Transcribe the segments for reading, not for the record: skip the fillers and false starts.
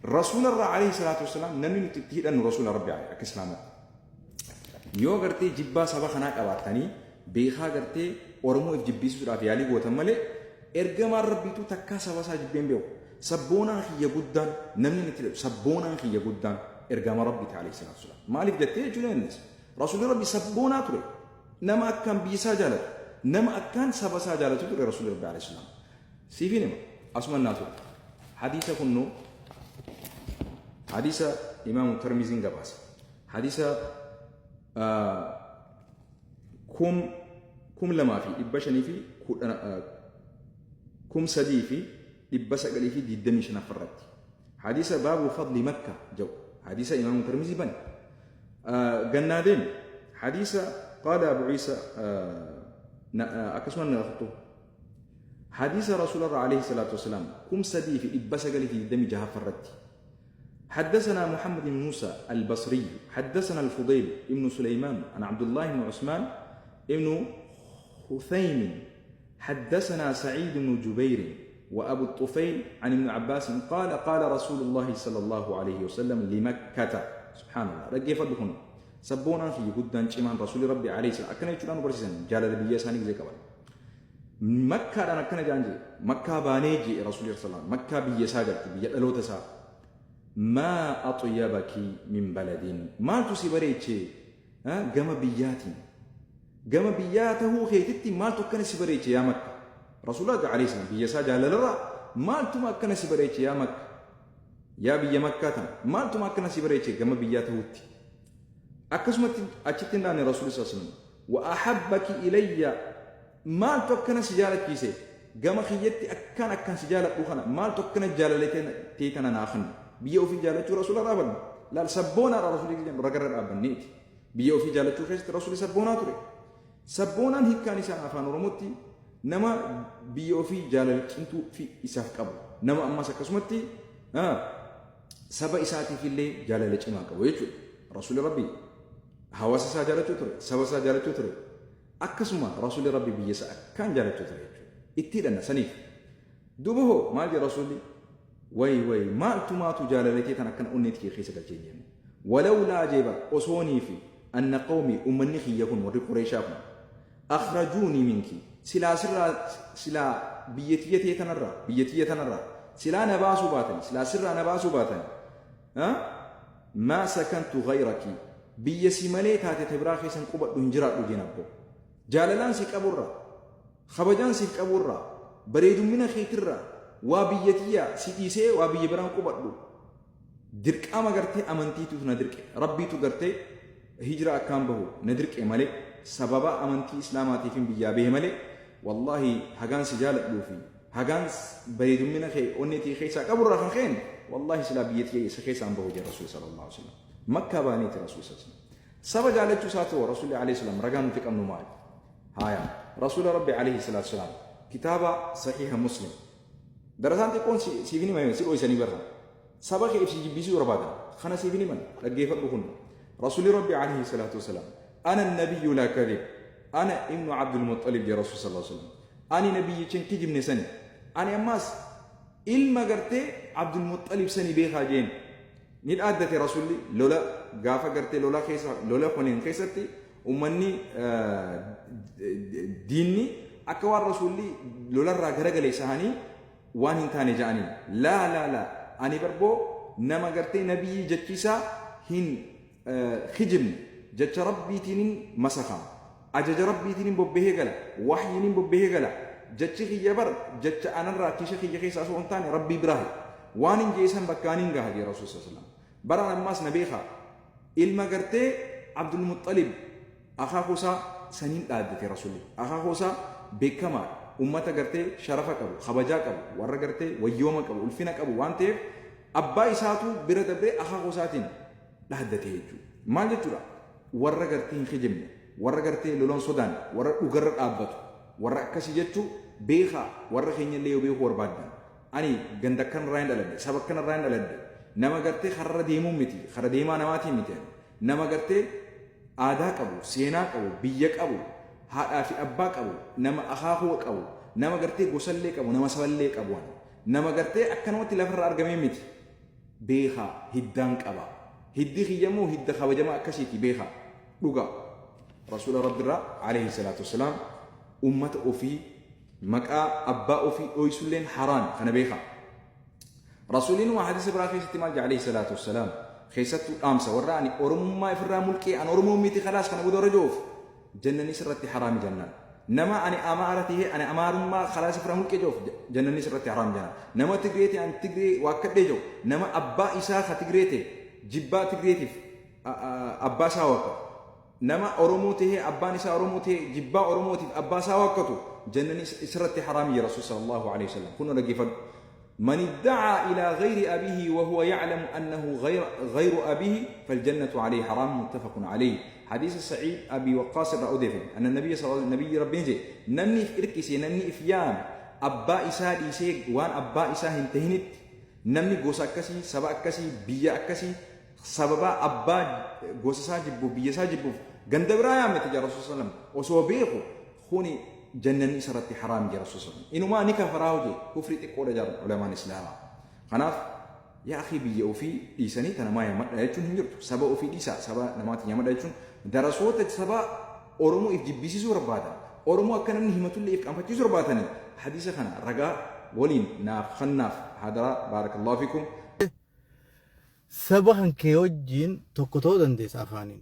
Rasuula irraa alayhi salaatu wassalaam namni nuti itti hidhannu Rasuula Rabbi akka Islaamatti. Yoo gartee jibbaa saba kanaa qabaattanii beekaa gartee Oromoo if jibbiisuudhaaf yaalii gootan malee ergamaan Rabbiituu takkaa saba isaa jibbeen beeku. Sabboonaan kiyya guddaan namni itti hidhatu sabboonaan kiyya guddaan ergama Rabbiiti alayhi salaatu wassalaam. Maaliif jettee jechuu dandeessa? Rasuulli Rabbi sabboonaa ture. Nama akkaan biyya isaa jaalatu, nama akkaan saba isaa jaalatu ture Rasuulli Rabbi alayhi salaam. Siifin hima asuman naa ture. Hadiisa kunnoo hadiisa Imaamu Tirmiziin gabaase. Hadiisa 2510, 3925 irratti. Hadiisa baabu fadli Makka jedhu hadiisa Imaamu Tirmizii bane. Gannaa deemi hadiisa qaala Abu Ciisa akkasuma na kuttu. Hadiisa Rasuularraa alayhi salaatu wasalaam 3926 irratti. حدثنا محمد بن موسى البصري حدثنا الفضيل ابن سليمان عن عبد الله بن عثمان ابن خثيم حدثنا سعيد بن جبير وأبو الطفيل عن ابن عباس قال قال رسول الله صلى الله عليه وسلم لمكة. سبحان الله، رجي فضلكم سبونا في قدان شمان رسول ربي عليه السلام أكنا يجران برسيسن جالل بيا ساني زي قبل Makkaadhaan akkana jedhan jee Makkaa baanee jee Rasuulli sallallahu alaihi Makkaa biyya isaa galti, biyya dhaloota isaa. Maa axyabaki min baladin, maaltu si bareeche gama biyyaatiin, gama biyyaa tahuu keetitti maaltu akkana si bareeche yaa Makka? Rasuula alayhi salam biyya isaa jaalalarraa maaltuma akkana si bareeche yaa Makka, yaa biyya Makkaa tana maaltuma akkana si bareeche gama biyyaa tahuutti? Akkasumatti achitti hin dhaanne Rasuulli sallallahu alaihi wasallam. Wa ahabbaki ilayya, maaltu akkana si jaalachiise gama kiyyatti, akkaan akkan si jaaladhu kana maaltu akkana jaalale tee tana naa kanne? Biyya ofii jaalachuu Rasuula dhaabanne laal, sabboonaadha Rasuulli jedhamu ragarra dhaabbanneeti. Biyya ofii jaalachuu keessatti Rasuulli sabboonaa ture. Sabboonaan hiikkaan isaa afaan Oromootti nama biyya ofii jaalala cimtuu fi isaaf qabu, nama ammas akkasumatti saba isaatiif illee jaalala cimaa qabu jechuudha. Rasuulli Rabbii hawaasa isaa jaalachuu ture, saba isaa jaalachuu ture. Akkasuma Rasuulli Rabbii biyya isaa akkaan jaalachuu ture jechuudha. Itti hidhanna saniif. Duuba hoo maal jedha Rasuulli? Way way, maaltu maatu jaalalatee tan akkana onneetti kee keessa galchee hin jenne. Walawlaa jeeba osoonii fi anna qawmi, ummanni kiyya kun warri Qureeshaa kun akhrajuunii minki, silaa sirraa, silaa biyya tiyya tee tanarraa, biyya tiyya tanarraa silaa na baasuu baatani, silaa sirraa na baasuu baatani, maa sakantu ghayraki, biyya si malee taate ta biraa keessan qubadhu hin jiraadhu jeen abbo. Jaalalaan si qaburraa, kabajaan siif qaburraa, bareedummina keetirraa waa biyya tiyya si dhiisee waa biyya biraan qubadhu. Dirqama gartee amantiitu na dirqe, Rabbiitu gartee hijira akkaan bahu na dirqe malee, sababa amantii islaamaatiifin biyyaa bahe malee, wallaahi hagaan si jaaladhuu fi hagaan bareedummina kee onnee tiyya keessaa qaburraa kan ka'een wallaahi silaa biyya tiyya isa keessaan bahu jedhe Rasuulli sallallahu alaihi wasallam. Makkaa baaneeti Rasuulli sallallahu alaihi wasallam. Saba jaalachuu isaa ta'u Rasuulli alaihi salam ragaa nuti qabnu maali? Haaya, Rasuula Rabbi alaihi salatu wasalam kitaaba Sahiha Muslim darasaan xiqqoon siif hin himame, si dhoysanii barra. Saba kee ibsi jibbisuu barbaadan kana siif hin himan, dhaggeeffadhu kun. Rasuulli Rabbi alaihi salatu wasalam ana nabiyyu laa kadhib, ana ibnu Abdul Muttalib jedhe Rasuul sallallahu alaihi wasallam. Ani nabiyyicha hin kijibne sani, ani ammaas ilma gartee Abdul Muttalib sani beekaa jeen. Ni dhaaddate Rasuulli lola gaafa gartee lola keessa, lola Huneen keessatti ummanni diinni akka waan Rasuulli lolarraa garagale sahanii waan hin taane ja'aniin. Laa laa laa, ani barboo nama gartee nabiyyii jechiisaa hin kijibne, jecha Rabbiitiinin masakama, ajaja Rabbiitiinin bobbahee gala, wahyiinin bobbahee gala. Jechi kiyya bar jecha anarraa kiisha kiyya keessaa osoo hin taane Rabbii biraahi. Waan hin jeesan bakkaaniin gaha jee Rasuul sallallahu alaihi wasallam. Baraan ammaas na beekaa, ilma gartee Abdul Muttalib akaakuu isaa saniin dhaaddate Rasuulli. Akaakuu isaa beekamaadha, ummata gartee sharafa qabu, kabajaa qabu, warra gartee wayyooma qabu, ulfina qabu waan ta'eef abbaa isaatu bira dabree akaakuu isaatiin dhaaddate jechuudha. Maal jechuudha? Warra gartee hin kijibne, warra gartee lolan sodaanne, warra dhugarra dhaabbatu, warra akkasii jechuu beekaa. Warra keenyallee yoo beekuu barbaaddan, ani ganda akkanarraa hin dhaladhe, saba akkanarraa hin dhaladhe, nama gartee kararra deemuu miti, kara deemaa namaatiin miti ani. Nama gartee aadaa qabu, seenaa qabu, biyya qabu, haadhaa fi abbaa qabu, nama akaakuu qabu, nama gartee gosallee qabu, nama saballee qabu ani. Nama gartee akkanumatti lafarra argamee miti. Beekaa, hiddaan qaba. Hiddi kiyya immoo hidda kabajamaa akkasiiti, beekaa. Dhugaa. Rasuula Rabbiirraa alayhi salaatu wassalaam ummata ofii maqaa abbaa ofii dhoysulleen haraami, kana beekaa. Rasuuliin waa hadiisa biraa keessatti maal jedha alayhi salaatu wassalaam? Keessattuu dhaamsa warra ani Oromummaa ifirraa mulqee, an Oromoo miti, kalaas kana booda warra jiruuf jannanni sirratti haraami jennaan. Nama ani Amaara ta'ee ani Amaarummaa kalaas ifirraa mulqee jiruuf jannanni sirratti haraami jennaan. Nama Tigree ta'e ani Tigree waakkadhee jiru, nama abbaa isaa ka Tigree ta'e jibbaa Tigreetiif abbaa isaa waakkatu. Nama Oromoo ta'ee abbaan isaa Oromoo ta'e jibbaa Oromootiif abbaa isaa waakkatu jannanni isirratti haraami jira Rasuul sallallahu alaihi wasallam. Kun dhaggeeffadhu. من ادعى إلى غير أبيه وهو يعلم أنه غير أبيه فالجنة عليه حرام، متفق عليه. حديث سعيد أبي وقاص الرأودف أن النبي صلى الله عليه وسلم، نبي ربي جي نمني في إركسي نمني إفيام أبا إساء ديسي وان أبا إساء هنتهنت. نمني غوسا أكسي، سبا أكسي، بيا أكسي، سببا أبا غوسا ساجبو بيا ساجبو غند برايا متى رسول صلى الله عليه وسلم وسو بيخو خوني jannanni isarratti haraam jira Rasuul sallam. Inumaa ni kafaraa hojii kufrii xiqqoodha jedhan ulamaan Islaamaa. Kanaaf yaa akhi, biyya ofii dhiisanii ta namaa yamadha jechuun hin jirtu. Saba ofii dhiisaa saba namaatiin yamadha jechuun darasoota saba Oromoo if jibbisiisuu barbaadan. Oromoo akka namni himatullee if qaanfachiisuu barbaadanii hadiisa kana ragaa waliin naaf kannaaf hadaraa, baarakallahu fiikum. Saba kan kee wajjin tokko ta'uu dandeessa afaaniin.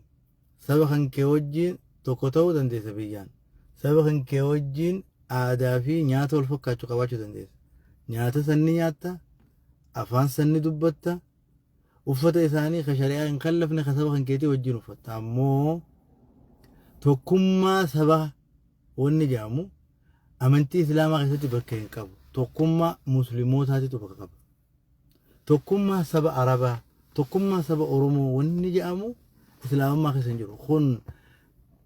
Saba kan kee wajjin tokko ta'uu dandeessa biyyaan. Saba kan kee wajjin aadaa fi nyaata wal fakkaachuu qabaachuu dandeessa. Nyaata sanni nyaatta, afaan sanni dubbatta, uffata isaanii ka shari'aa hin kallafne ka saba kan keetii wajjin uffatta. Ammoo tokkummaa saba wanni jedhamu amantii Islaamaa keessatti bakka hin qabu. Tokkummaa Muslimootaatitu bakka qaba. Tokkummaa saba Arabaa, tokkummaa saba Oromoo wanni jedhamu Islaamummaa keessa hin jiru. Kun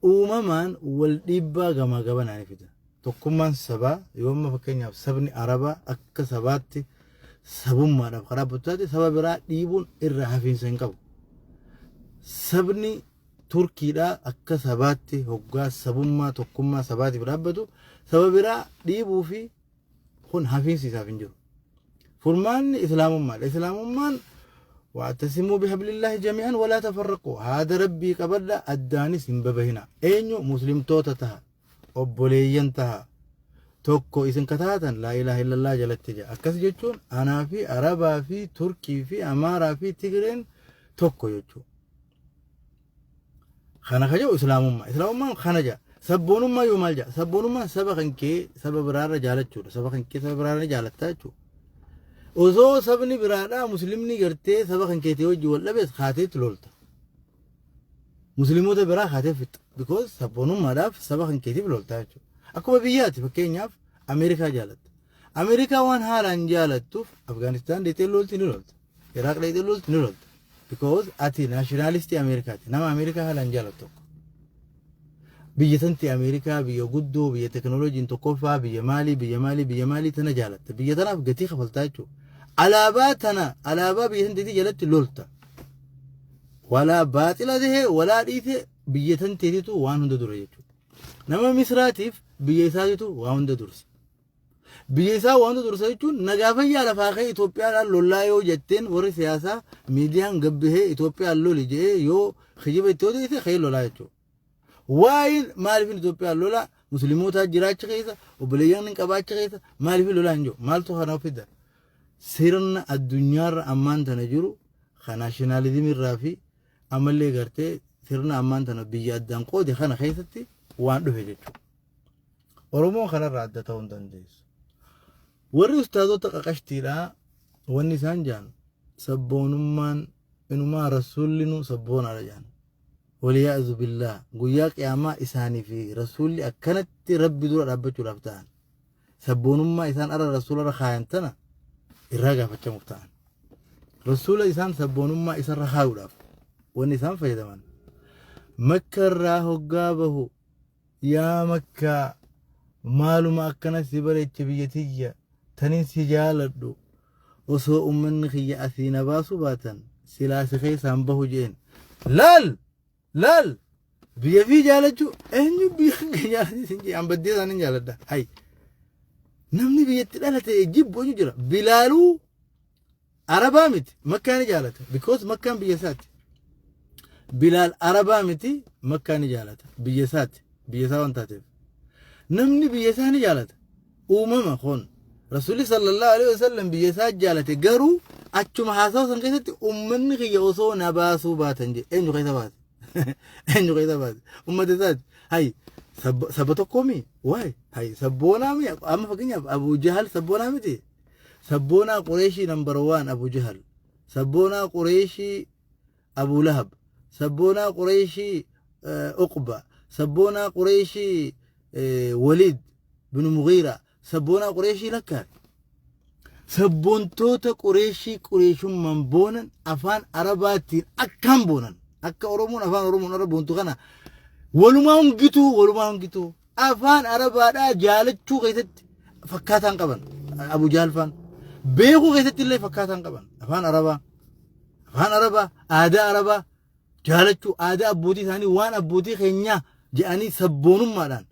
uumamaan wal dhiibbaa gamaa gamanaa ni fida. Tokkummaan sabaa yoo amma fakkeenyaaf sabni Arabaa akka sabaatti sabummaadhaaf karaa dhaabbatu taate, saba biraa dhiibuun irraa hafiinsa hin qabu. Sabni Turkiidhaa akka sabaatti hoggaa sabummaa tokkummaa sabaatiif dhaabbatu, saba biraa dhiibuu fi kun hafiinsi isaaf hin jiru. Furmaanni Islaamummaadha. Islaamummaan واعتصموا بحبل الله جميعا ولا تفرقوا, haada Rabbii qabadha, addaanis hin babahina. Eenyu? Muslimtoota taha, obboleeyyan taha, tokko isin kataatan لا إله إلا الله jalatti jira. Akkas jechuun anaa fi Arabaa fi Turkii fi Amaaraa fi Tigreen tokko jechuudha. Kana ka jedhu Islaamummaa. Islaamummaan kana jedha. Sabboonummaa yoo maal jedha? Sabboonummaan saba kan kee saba biraarra jaalachuudha. Saba kan kee saba biraarra jaalattaa jechuudha. Osoo sabni biraadhaa Muslimni gartee saba kan keetii wajjin wal dhabees kaateetti lolta. Musliimoota biraa kaatee fixa. Because sabboonummaadhaaf saba kan keetiif loltaa jechuudha. Akkuma biyyaati, fakkeenyaaf Ameerikaa jaalatta. Ameerikaa waan haalaan jaalattuuf Afgaanistaan deetee lolti ni lolta. Iraaq deetee lolti ni lolta. Because ati nationalistii Ameerikaati. Nama Ameerikaa haalaan jaalattu tokko. Biyya tanti Ameerikaa, biyya guddoo, biyya teknooloojiin tokkoffaa, biyya maalii, biyya maalii, biyya maalii tana jaalatta. Biyya tanaaf gatii kafaltaa jechuudha. Alaabaa tana, alaabaa biyya tanteetii jalatti lolta. Walaa baaxila tahee walaa dhiite, biyya tanteetitu waan hunda dura jechuudha. Nama Misraatiif biyya isaatitu waan hunda dursa. Biyya isaa waan hunda dursa jechuun nagaa fayyaa lafaa ka'ee Itoophiyaadhaan lollaa yoo jetteen, warri siyaasaa miidiyaan gabbihee Itoophiyaan loli jedhee yoo kijiba itti odeesse, ka'ee lolaa jechuudha. Waa'een maaliif Itoophiyaan lolaa, Musliimoota jiraacha keessa, obboleeyyan hin qabaacha keessa maaliif lolaa hin jiru? Maaltu kana fida? Sirna addunyaarra ammaan tana jiru kan nationalismii irraa fi ammallee gartee sirna ammaan tana biyya addaan qoode kana keessatti waan dhufe jechuudha. Oromoon kanarraa adda ta'uu hin dandeessu. Warri ustaazota qaqashtiidhaa wanni isaan jaan sabboonummaan inumaa rasuulli sabboonaadha jaan. والعياذ بالله, guyyaa qiyaamaa isaanii fi rasuulli akkanatti Rabbi dura dhaabbachuudhaaf ta'an, sabboonummaa isaan ara rasuularra kaayan tana irraa gaafachamuuf ta'an. Rasuula isaan sabboonummaa isarra kaayuudhaaf wanni isaan fayyadaman, Makka irraa hoggaa bahu, "Yaa Makkaa, maaluma akkana si bareeche, biyya tiyya tanin si jaaladhu, osoo ummanni kiyya asii na baasuu baatan silaa si keessaan bahu," jeen. Laal laal, biyya fi jaalachuu eenyu biyya kee jaalachuu sin jee, an baddee isaanin jaaladha. Hay, namni biyyatti dhalate jibbu eenyu jira? Bilaaluu. Arabaa miti, Makkaa ni jaalata, because Makkaan biyya isaati. Bilaal Arabaa miti, Makkaa ni jaalata, biyya isaati, biyya isaa waan taateef. Namni biyya isaa ni jaalata. Uumama kun Rasuulli sallallahu alaihi wasallam biyya isaa jaalate, garuu achuma haasawa san keessatti "Ummanni kiyya osoo na baasuu baatan" jedhe. Eenyu keessa baase? Eenyu keessa baase? Ummata isaati. Hay, saba tokkoomi waay, hay, sabboonaa mi? Amma fakkeenyaaf Abu Jahal sabboonaa miti. Sabboonaa Qureeshii number one Abu Jahal, sabboonaa Qureeshii Abu Lahab, sabboonaa Qureeshii Uqba, sabboonaa Qureeshii Waliid bin Mughiira, sabboonaa Qureeshii lakkaa. Sabboontoota Qureeshii Qureeshummaan boonan, afaan Arabaatiin akkaan boonan, akka Oromoon afaan Oromoon arra boontu kana walumaa hungituu afaan Arabaadhaa jaalachuu keessatti fakkaataan qaban. Abu Jahal faan beekuu keessatti illee fakkaataan qaban. Afaan Arabaa, aadaa Arabaa jaalachuu, aadaa abbootii isaanii, waan abbootii keenyaa jedhanii sabboonummaadhaan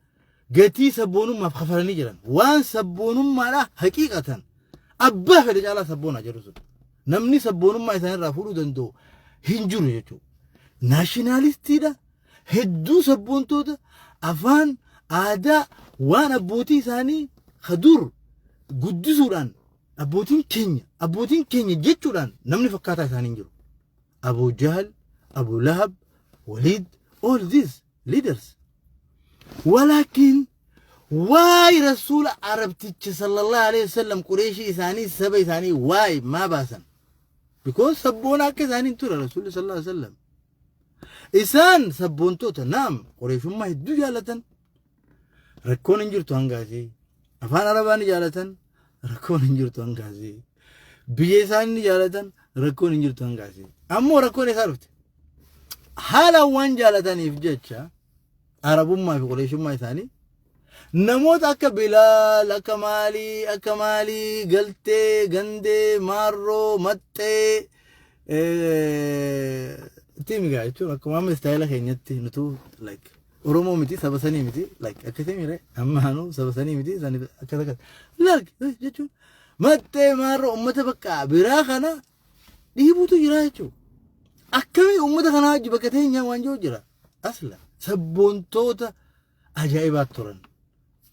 gatii sabboonummaaf kafalanii jiran. Waan sabboonummaadhaa haqiiqatan abbaa fedhe caalaa sabboonaa jedhu sun namni sabboonummaa isaaniirraa fuudhuu danda'u hin jiru jechuudha. Nationalistiidha, hedduu sabboontoota, afaan, aadaa, waan abbootii isaanii kadur guddisuudhaan "Abbootiin keenya, abbootiin keenya" jechuudhaan namni fakkaataa isaanii hin jiru. Abu Jahal, Abu Lahab, Walid, all these leaders. Walaakin waay, Rasuula Arabticha sallallahu alaihi wasallam Qureeshii isaanii, saba isaanii waay maa baasan? Because sabboona akka isaanii hin ture Rasuulli sallallahu alaihi wasallam. Isaan sabboontoota naam, Qureeshummaa hedduu jaalatan. Rakkoon hin jirtu hangaasii. Afaan Arabaa ni jaalatan. Rakkoon hin jirtu hangaasii. Biyya isaanii ni jaalatan. Rakkoon hin jirtu hangaasii. Ammoo rakkoon isaa dhufte. Haala waan jaalataniif jecha Arabummaa fi Qureeshummaa isaanii namoota akka Bilaal, akka maalii, akka maalii, galtee, gandee, maarroo, maxxee, timigaa jechuun akkuma amma style keenyatti nutu like Oromoo miti, saba sanii miti, like akkasii mire, amma anu saba sanii miti, sanii akkas akkas like jechuun maxxee, maarroo, ummata bakka biraa kana dhiibuutu jira jechuudha. Akkamii ummata kanaa wajji bakka teenyaa waan jiru jira. Asla sabboontoota ajaa'ibaa turan.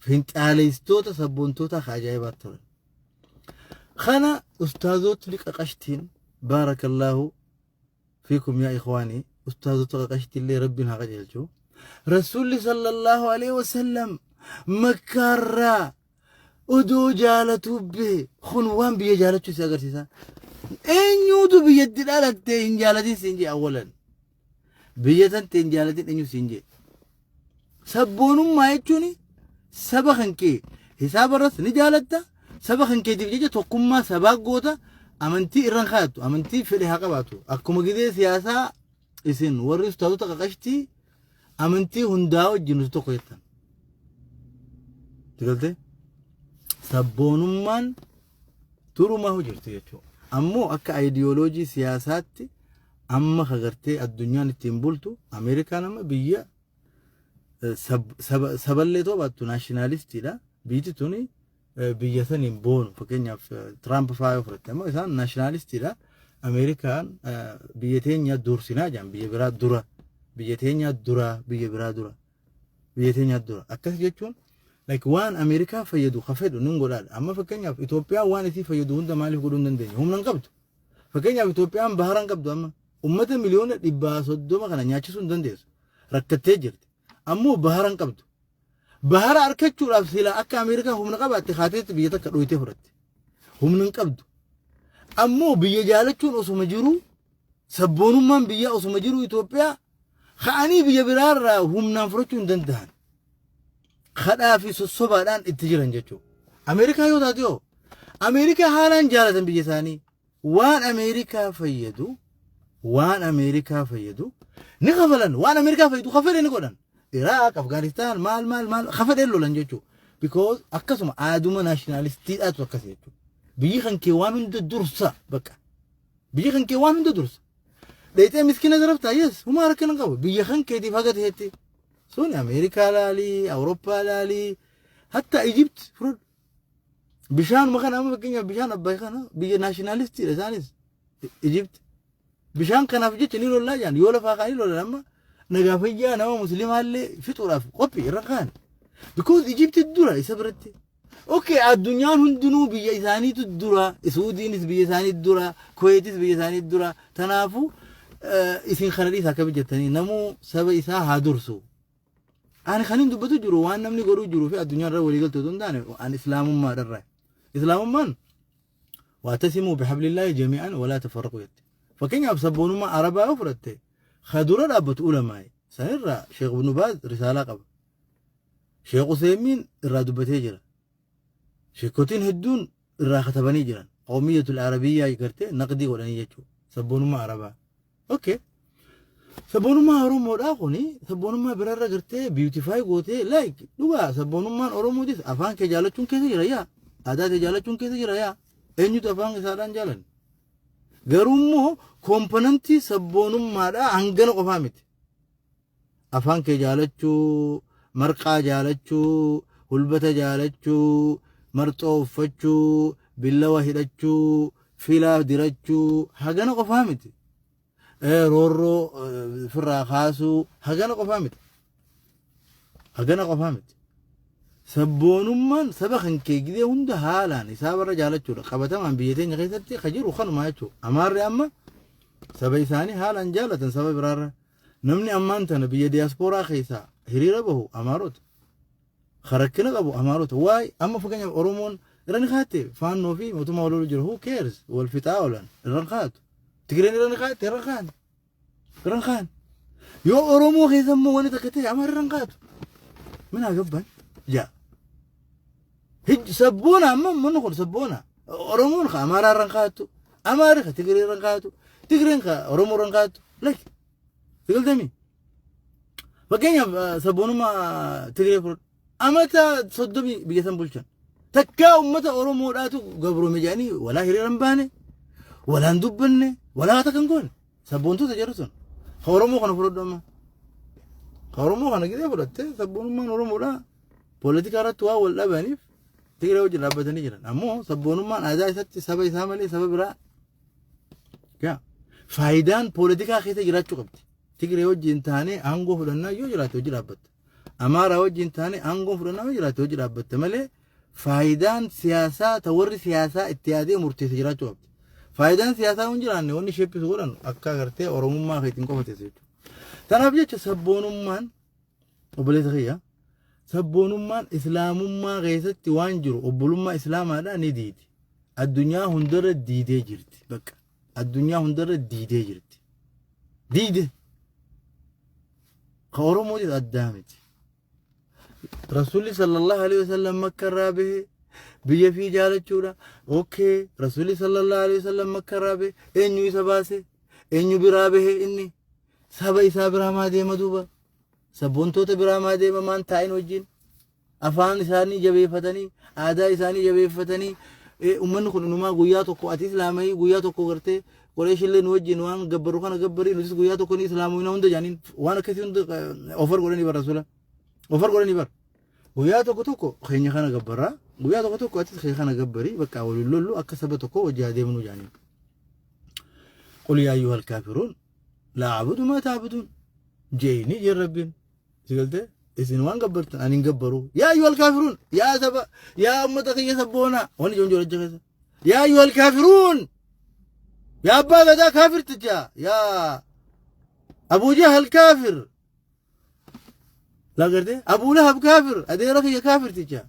Finxaaleessitoota sabboontoota ajaa'ibaa turan. Kana ustaazotni qaqashtiin, baarakallaahu fiikum yaa ikhwaanii, ustaazota qaqashtii illee Rabbiin haa qajeelchu. Rasuulli sallallahu alaihi wasallam Makkaarraa odoo jaalatuu bee, kun waan biyya jaalachuu si agarsiisa. Eenyuutu biyyatti dhalattee hin jaalatin siin jee? Awwalan. Biyya tan hin jaalatin eenyu siin jee? Sabboonummaa jechuun saba kan kee hisaaba irras ni jaalatta, saba kan keetiif jecha tokkummaa sabaa goota, amantii irraan kaa'attu, amantii fedhe haa qabaatu. Akkuma gidee siyaasaa isin warri ustaazota qaqashtii amantii hundaa wajjin nuti tokko jettan. Galtee? Sabboonummaan turumaa hojjirti jechuudha. Ammoo akka ayidiyooloojii siyaasaatti amma kagartee addunyaan ittiin bultu, Ameerikaan amma biyya saballee too baattu nationalistiidha. Biyyi tuni biyya saniin boonu. Fakkeenyaaf Tiraamp fa'aa yoo fudhatte, ammoo isaan nationalistiidha. Ameerikaan biyya teenya dursinaa jedhan, biyya biraa dura, biyya teenya dura, biyya biraa dura, biyya teenya dura. Akkas jechuun like waan Ameerikaa fayyadu ka fedhu nin godhaadha. Amma fakkeenyaaf Itoophiyaan waan isii fayyadu hunda maaliif godhuu hin dandeenye? Humna hin qabdu. Fakkeenyaaf Itoophiyaan bahara hin qabdu amma. Uummata 130,000,000 kana nyaachisuu hin dandeessu. Rakkattee jirti. Ammoo bahara hin qabdu. Bahara argachuudhaaf sila akka Ameerikaa humna qabaatte kaateetti biyya takka dhoyitee fudhatte. Humna hin qabdu. Ammoo biyya jaalachuun osuma jiru, sabboonummaan biyyaa osuma jiru, Itoophiyaa ka'anii biyya biraarraa humnaan fudhachuu hin danda'an. Kadhaa fi sossobaadhaan itti jiran jechuudha. Ameerikaa yoo taate yoo Ameerikaa haalaan jaalatan biyya isaanii, waan Ameerikaa fayyadu, waan Ameerikaa fayyadu ni kafalan, waan Ameerikaa fayyadu kafale ni godhan. Iraaq, Afgaanistaan, maal maal maal kafadheen lolan jechuudha. Because akkasuma aaduma nationalistiidhaatu akkas jechuudha. Biyyi kan kee waan hunda dursa bakka. Biyyi kan kee waan hunda dursa. Dheexee miskiina zaraftaa, yes, humaa rakkina hin qabu. Biyya kan keetiif haga ta'etti. Sun Ameerikaa laalii, Awurooppaa laalii, hatta Ijipt fudhadhu. Bishaanuma kana amma fakkeenyaaf bishaan Abbaay kana biyya nationalistiidha isaanis Ijipt. Bishaan kanaaf jecha ni lollaa jedhan, yoo lafaa kaanii lolan amma nagaa fayyaa nama muslimaallee fixuudhaaf qophii irra kaan. Because Ijipti dura isa biratti. Okay, addunyaan hundinuu biyya isaaniitu dura, Suudiinis biyya isaanii dura, Kuweetis biyya isaanii dura. Kanaafuu isin kana dhiisa akka jettanii namuu saba isaa haa dursu. Ani kan hin dubbatu jiru waan namni godhuu jiruu fi addunyaa irra walii galtu otoo hin taane ani islaamummaadha irraa. Islaamummaan واعتصموا بحبل الله جميعا ولا تفرقوا jetti. Fakkeenyaaf sabboonummaa Arabaa yoo fudhatte ka dura dhaabbatu ulamaa'i. Sanirraa Sheekh Ibnu Baaz risaalaa qaba. Sheekh Useymiin irraa dubbatee jira. Sheekotiin hedduun irraa katabanii jiran. Qawmiyyatul Arabiyyaa gartee naqdii godhanii jechuudha. Sabboonummaa Arabaa. Okay. Sabboonummaa Oromoodhaa kuni sabboonummaa biraarra gartee beautify gootee, like dhugaa sabboonummaan Oromootis afaan kee jaalachuun keessa jira yaa. Aadaa kee jaalachuun keessa jira yaa. Eenyutu afaan isaadhaan jaalan? Garuu immoo componentii sabboonummaadhaa hangana qofaa miti. Afaan kee jaalachuu, marqaa jaalachuu, hulbata jaalachuu, marxoo uffachuu, billawa hidhachuu, filaa dirachuu hagana qofaa miti. Roorroo ofirraa kaasuu hagana qofaa miti. Hagana qofaa miti. Sabboonummaan saba kan kee gidee hunda haalaan isaa warra jaalachuudha. Qabatamaan biyya teenya keessatti ka jiru kanuma jechuudha. Amaarri amma saba isaanii haalaan jaalatan saba biraarra. Namni ammaan tana biyya diyaaspooraa keessaa hiriira bahu Amaarota. Ka rakkina qabu Amaarota. Waay amma fakkeenyaaf Oromoon irra ni kaatte faannoo fi mootummaa wal lolu jira. Who cares? Wal fixaa oolan irra hin kaatu. Tigireen irra ni kaatte irra hin kaan. Irra hin kaan. Yoo Oromoo keessa immoo wanni takka ta'e Amaara irra hin kaatu. Minaa gabban jaa. Hij sabboona amma manni kun sabboona. Oromoon ka Amaaraa irra hin kaatu. Amaarri ka Tigiree irra hin kaatu. Tigireen ka Oromoo irra hin kaatu. Like sigaltami. Fakkeenyaaf sabboonummaa Tigiree fudhadhu. Amata 30 biyya san bulchan. Takkaa uummata Oromoodhaatu gabroome jedhanii walaa hiriira hin baane, walaa hin dubbanne, walaa takka hin goone. Sabboontota jedhu sun. Ka Oromoo kana fudhadhu amma. Ka Oromoo kana gidee fudhatte sabboonummaan Oromoodhaa poolitikaa irratti waan wal dhabaniif Tigiree wajjin dhaabbatanii jiran. Ammoo sabboonummaan aadaa isatti saba isaa malee saba biraa yaa faayidaan poolitikaa keessa jiraachuu qabdi. Tigiree wajjin taanee aangoo fudhannaa yoo jiraate hojii dhaabbatta. Amaaraa wajjin taanee aangoo fudhannaa yoo jiraate hojii dhaabbatta malee faayidaan siyaasaa ta warri siyaasaa itti yaadee murteesse jiraachuu qabdi. Faayidaan siyaasaa yoo hin jiraanne wanni sheeppisu godhan akka agartee Oromummaa keetiin qofa teesse jechuudha. Kanaaf jecha sabboonummaan obboleessa kiyya sabboonummaan islaamummaa keessatti waan jiru obbolummaa islaamaadhaa ni diidi. Addunyaa hundarra diidee jirti. Bakka addunyaa hundarra diidee jirti. Diide. Ka Oromootis addaa miti. Rasuulli sallallahu alaihi wasallam Makka irraa bahe biyya fi jaalachuudha. Okay, Rasuulli sallallahu alaihi wasallam Makka irraa bahe eenyu isa baase? Eenyu biraa bahe inni? Saba isaa biraa maa deema duuba? Sabboontoota biraa maa deema maan taa'in wajjin? Afaan isaanii jabeeffatanii, aadaa isaanii jabeeffatanii, uummanni kun inumaa guyyaa tokko ati islaamayii guyyaa tokko gartee Qoreeshillee nu wajjin waan gabbaru kana gabbarii nutis guyyaa tokko ni islaamoyna hunda jedhaniin waan akkasii hunda ofar godhanii bara rasuula. Ofar godhanii bara. Guyyaa tokko tokko keenya kana gabbaraa guyyaa tokko tokko atis keenya kana gabbarii bakka waliin lollu akka saba tokko wajji haa deemnu jedhaniin. قل يا أيها الكافرون لا أعبد ما تعبدون jeeni jeen Rabbiin. Si galtee isin waan gabbartan ani hin gabbaru. يا أيها الكافرون yaa saba yaa ummata kiyya sabboonaa wanni jiru jiru keessa. يا أيها الكافرون yaa abbaa gadaa kaafirticha yaa Abuu Jahal kaafir. Laa gartee Abuu Lahab kaafir adeera kiyya kaafirticha.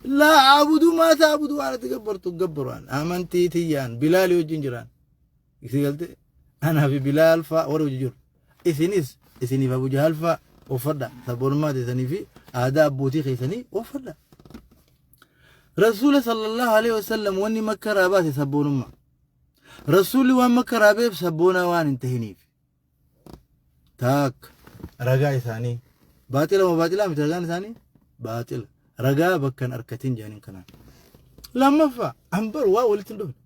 لا أعبد ما تعبدون waan ati gabbartu gabbaru an amantii tiyyaan Bilaali wajjin jiraan. Si galtee anaa fi Bilaal fa'a warra wajjin jiru. Isinis isiniif Abu Jahal fa'a uffadha sabboonummaa teessanii fi aadaa abbootii keessanii uffadha. Rasuula sallallahu alaihi wasallam wanni Makka irraa baase sabboonummaa. Rasuulli waan Makka irraa ba'eef sabboonaa waan hin tahiniif. Taakka ragaa isaanii baaxila moo baaxilaa miti ragaan isaanii baaxila ragaa bakka hin arkatin jedhaniin kanaan. Lammaffaa hanbar waa walitti hin dhufne.